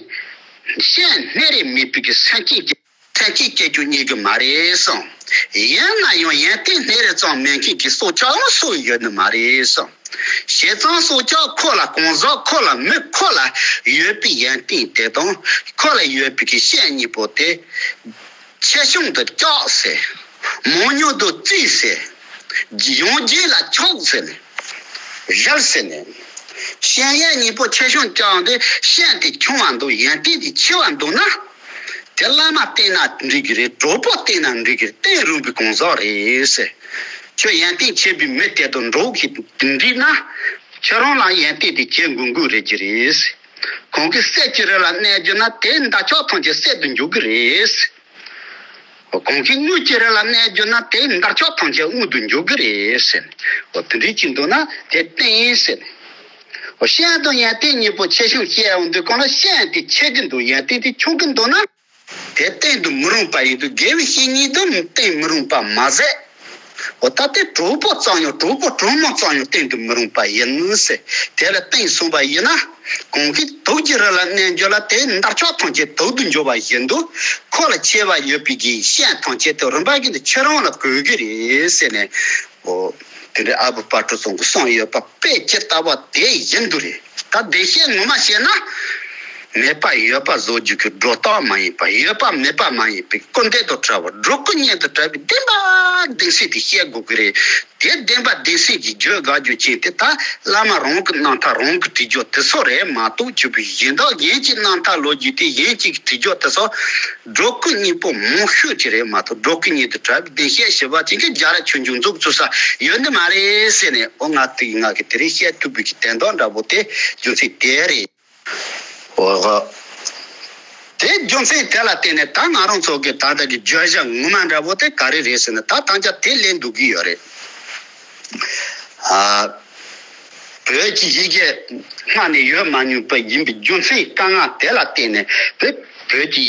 ཤིང་སྣེ་རེ་མེད་པའི་གི་སེམས་ཅན་གྱི་ཐལ་སྐྱེས་སྐྱེ་རྒྱུ་རྙེད་གི་མ་རེད་གསུངས། ཡིན་ན་ཡང་ཡོན་ཏན་སྣེ་རེ་ཙམ་མེད་མཁན་གྱི་སྲོག་ཆགས་ཡང་སུ་ཡོད་ནི་མ་རེད་གསུངས། བྱས་ཙང་སྲོག་ཆགས་ཁོ་ལ་གང་ཟག་ཁོ་ལ་མི་ཁོ་ལ་ཡོད་པའི་ཡོན་ཏན་དེ་དང་། ཁོ་ལ་ཡོད་པའི་གི་ཤིང་གཉིས་པོ་དེ། ཆེ་ཆུང་དུ་ལྕགས་ཟེར། མང་ཉུང་དུ་རྩི་ཟེར། ཡང་རྒྱས་ལ་ཆགས་ཟེར་ནས། ཞལ་ཟེར་ནས། ཤིང་ཡན་གཉིས་པོ་ཆེ་ཆུང་ཀྱང་དེ་ཤིང་དེ་ཆུང་བ་འདུག་ཡོན་ཏན་དེ་ཆེ་བ་འདུག་ན། དེ་བླ་མ་བསྟེན་ན་འགྲིག་གི་རེད། གྲོགས་པོ་བསྟེན་ན་འགྲིག་གི་རེད། བསྟེན་རུང་བའི་གང་ཟག་རེད་ཟེར། ཁྱོད་ཡོན་ཏན་ཆེ་བའི་མི་དེ་དང་འགྲོགས་ཀྱི་འགྲིག་ན། ཁྱོད་རང་ལ་ཡོན་ཏན་དེ་ཆེ་དགོས་དགོས་རེད་ཀྱི་རེད་ཟེར། གང་གི་གསེར་གྱི་རི་ལ་གནས་རྒྱུ་ན་དེ་འདབ་ཆགས་ཐམས་ཅད་གསེར་དུ་འགྱུར་གི་རེད་ཟེར། གང་གི་དངུལ་གྱི་རི་ལ་གནས་རྒྱུ་ན་དེ་འདབ་ཆགས་ཐམས་ཅད་དངུལ་དུ་འགྱུར་གི་རེད་ཟེར། འོ་དེ་འདྲའི་ཅིག་འདུག་ན་དེ་བསྟེན་ཟེར། འོ་ཤིང་དང་ཡོན་ཏན་གཉིས་པོ་ཆེ་ཆུང་བཤད་ཡོང་དུས་གང་ལ་ཤིང་དེ་ཆེ་གི་འདུག་ཡོན་ཏན་དེ་ཆུང་གི་འདུག་ན། དེ་བསྟེན་དུ་མི་རུང་པ་ཡིན་དུས་དགེ་བའི་བཤེས་གཉེན་དུ་བསྟེན་མི་རུང་པ་མ་ཟད། འོ་ད་དེ་གྲོགས་པོ་ཙམ་ཡང་གྲོགས་པོ་གྲོགས་མོ་ཙམ་ཡང་བསྟེན་དུ་མི་རུང་པ་ཡིན་ཟེར། དེ་ལ་བསྟེན་སོང་བ་ཡིན་ན། གང་གི་དུག་གི་རི་ལ་གནས་འགྱོ་ལ་དེ་འདབ་ཆགས་ཐམས་ཅད་དུག་ཏུ་འགྱུར་བ་བཞིན་དུ། ཁོ་ལ་ཆེ་བ་ཡོད་པའི་གི་ཤིང་ཐམས་ཅད་དུ་རིམ་པ་བཞིན་དུ་ཁྱེད་རང་ལ་གོས་གི་རེད་ཟེར་ནས། འོ། དེ་འདྲའི་ཨ་བུ་དཔལ་སྤྲུལ་ཚང་གིས་གསུངས་ཡོད་པ་དཔེ་ཇི་ལྟ་བ་དེ་བཞིན་དུ་རེད། ད་བདེན་བཤད་ངོ་མ་བཤད་ན། མེད་པ་ཡོད་པ་བཟོ་རྒྱུ་གི་སྒྲོ་བཏགས་མ་ཡིན་པ། ཡོད་པ་མེད་པ་མ་ཡིན་པའི་སྐུར་འདེབས་དང་བྲལ་བ། སྒྲོ་སྐུར་གཉེན་དུ་བྲལ་བའི་བདེན་པ་བདེན་གསལ་དེ་བཤད་དགོས་ཀྱི་རེད། དེ་བདེན་པ་བདེན་གསལ་གྱི་བརྗོད་དགའ་རྒྱུ་ཅན་དེ་ད་བླ་མ་རང་གི་རྣམ་ཐར་རང་གིས་བྲིས་རྒྱུ་དེ་ཚོ་རེད་མ་གཏོགས། ཆོས་པའི་གཞན་དག་གཞན་གྱི་རྣམ་ཐར་ལོ་རྒྱུས་དེ་གཞན་གྱིས་བྲིས་རྒྱུ་དེ་ཚོ་སྒྲོ་སྐུར་གཉེན་པོ་མང་ཤོས་ཅིག་རེད་མ་གཏོགས། སྒྲོ་སྐུར་གཉེན་དུ་བྲལ་བའི་བདེན་བཤད་ཞི་བ་ཅན་གྱི་རྒྱལ་རབས་ཆོས་འབྱུང་རྫོགས་ཚུལ་ས་ཡོད་ནི་མ་རེད་ཟེར་ནས། འོ་ང་དེ་ང་གི་དེ་རིང་བཤད་ཐུབ་པའི་གི་དོན་དག་འདྲ་པོ་དེ་རྒྱུ་མཚན་དེ་རེད། འོ། དེ་རྒྱུ་མཚན་དེ་ལ་བརྟེན་ནས་ད་ང་རང་ཚོ་གི་ད་ལྟ་གི་བརྗོད་བྱ་ངོ་མ་འདྲ་པོ་དེ་ག་རེ་རེད་ཟེར་ན། ད་ད་ཆ་དེ་ལས་འདུག་གི་ཡོད་རེད། ཨ། བོད་ཀྱི་ཡི་གེ་སྔ་ནས་ཡོད་མ་མྱོང་པ་ཡིན་པའི་རྒྱུ་མཚན་དཀའ་ངལ་དེ་ལ་བརྟེན་ནས། བོད་བོད་ཀྱི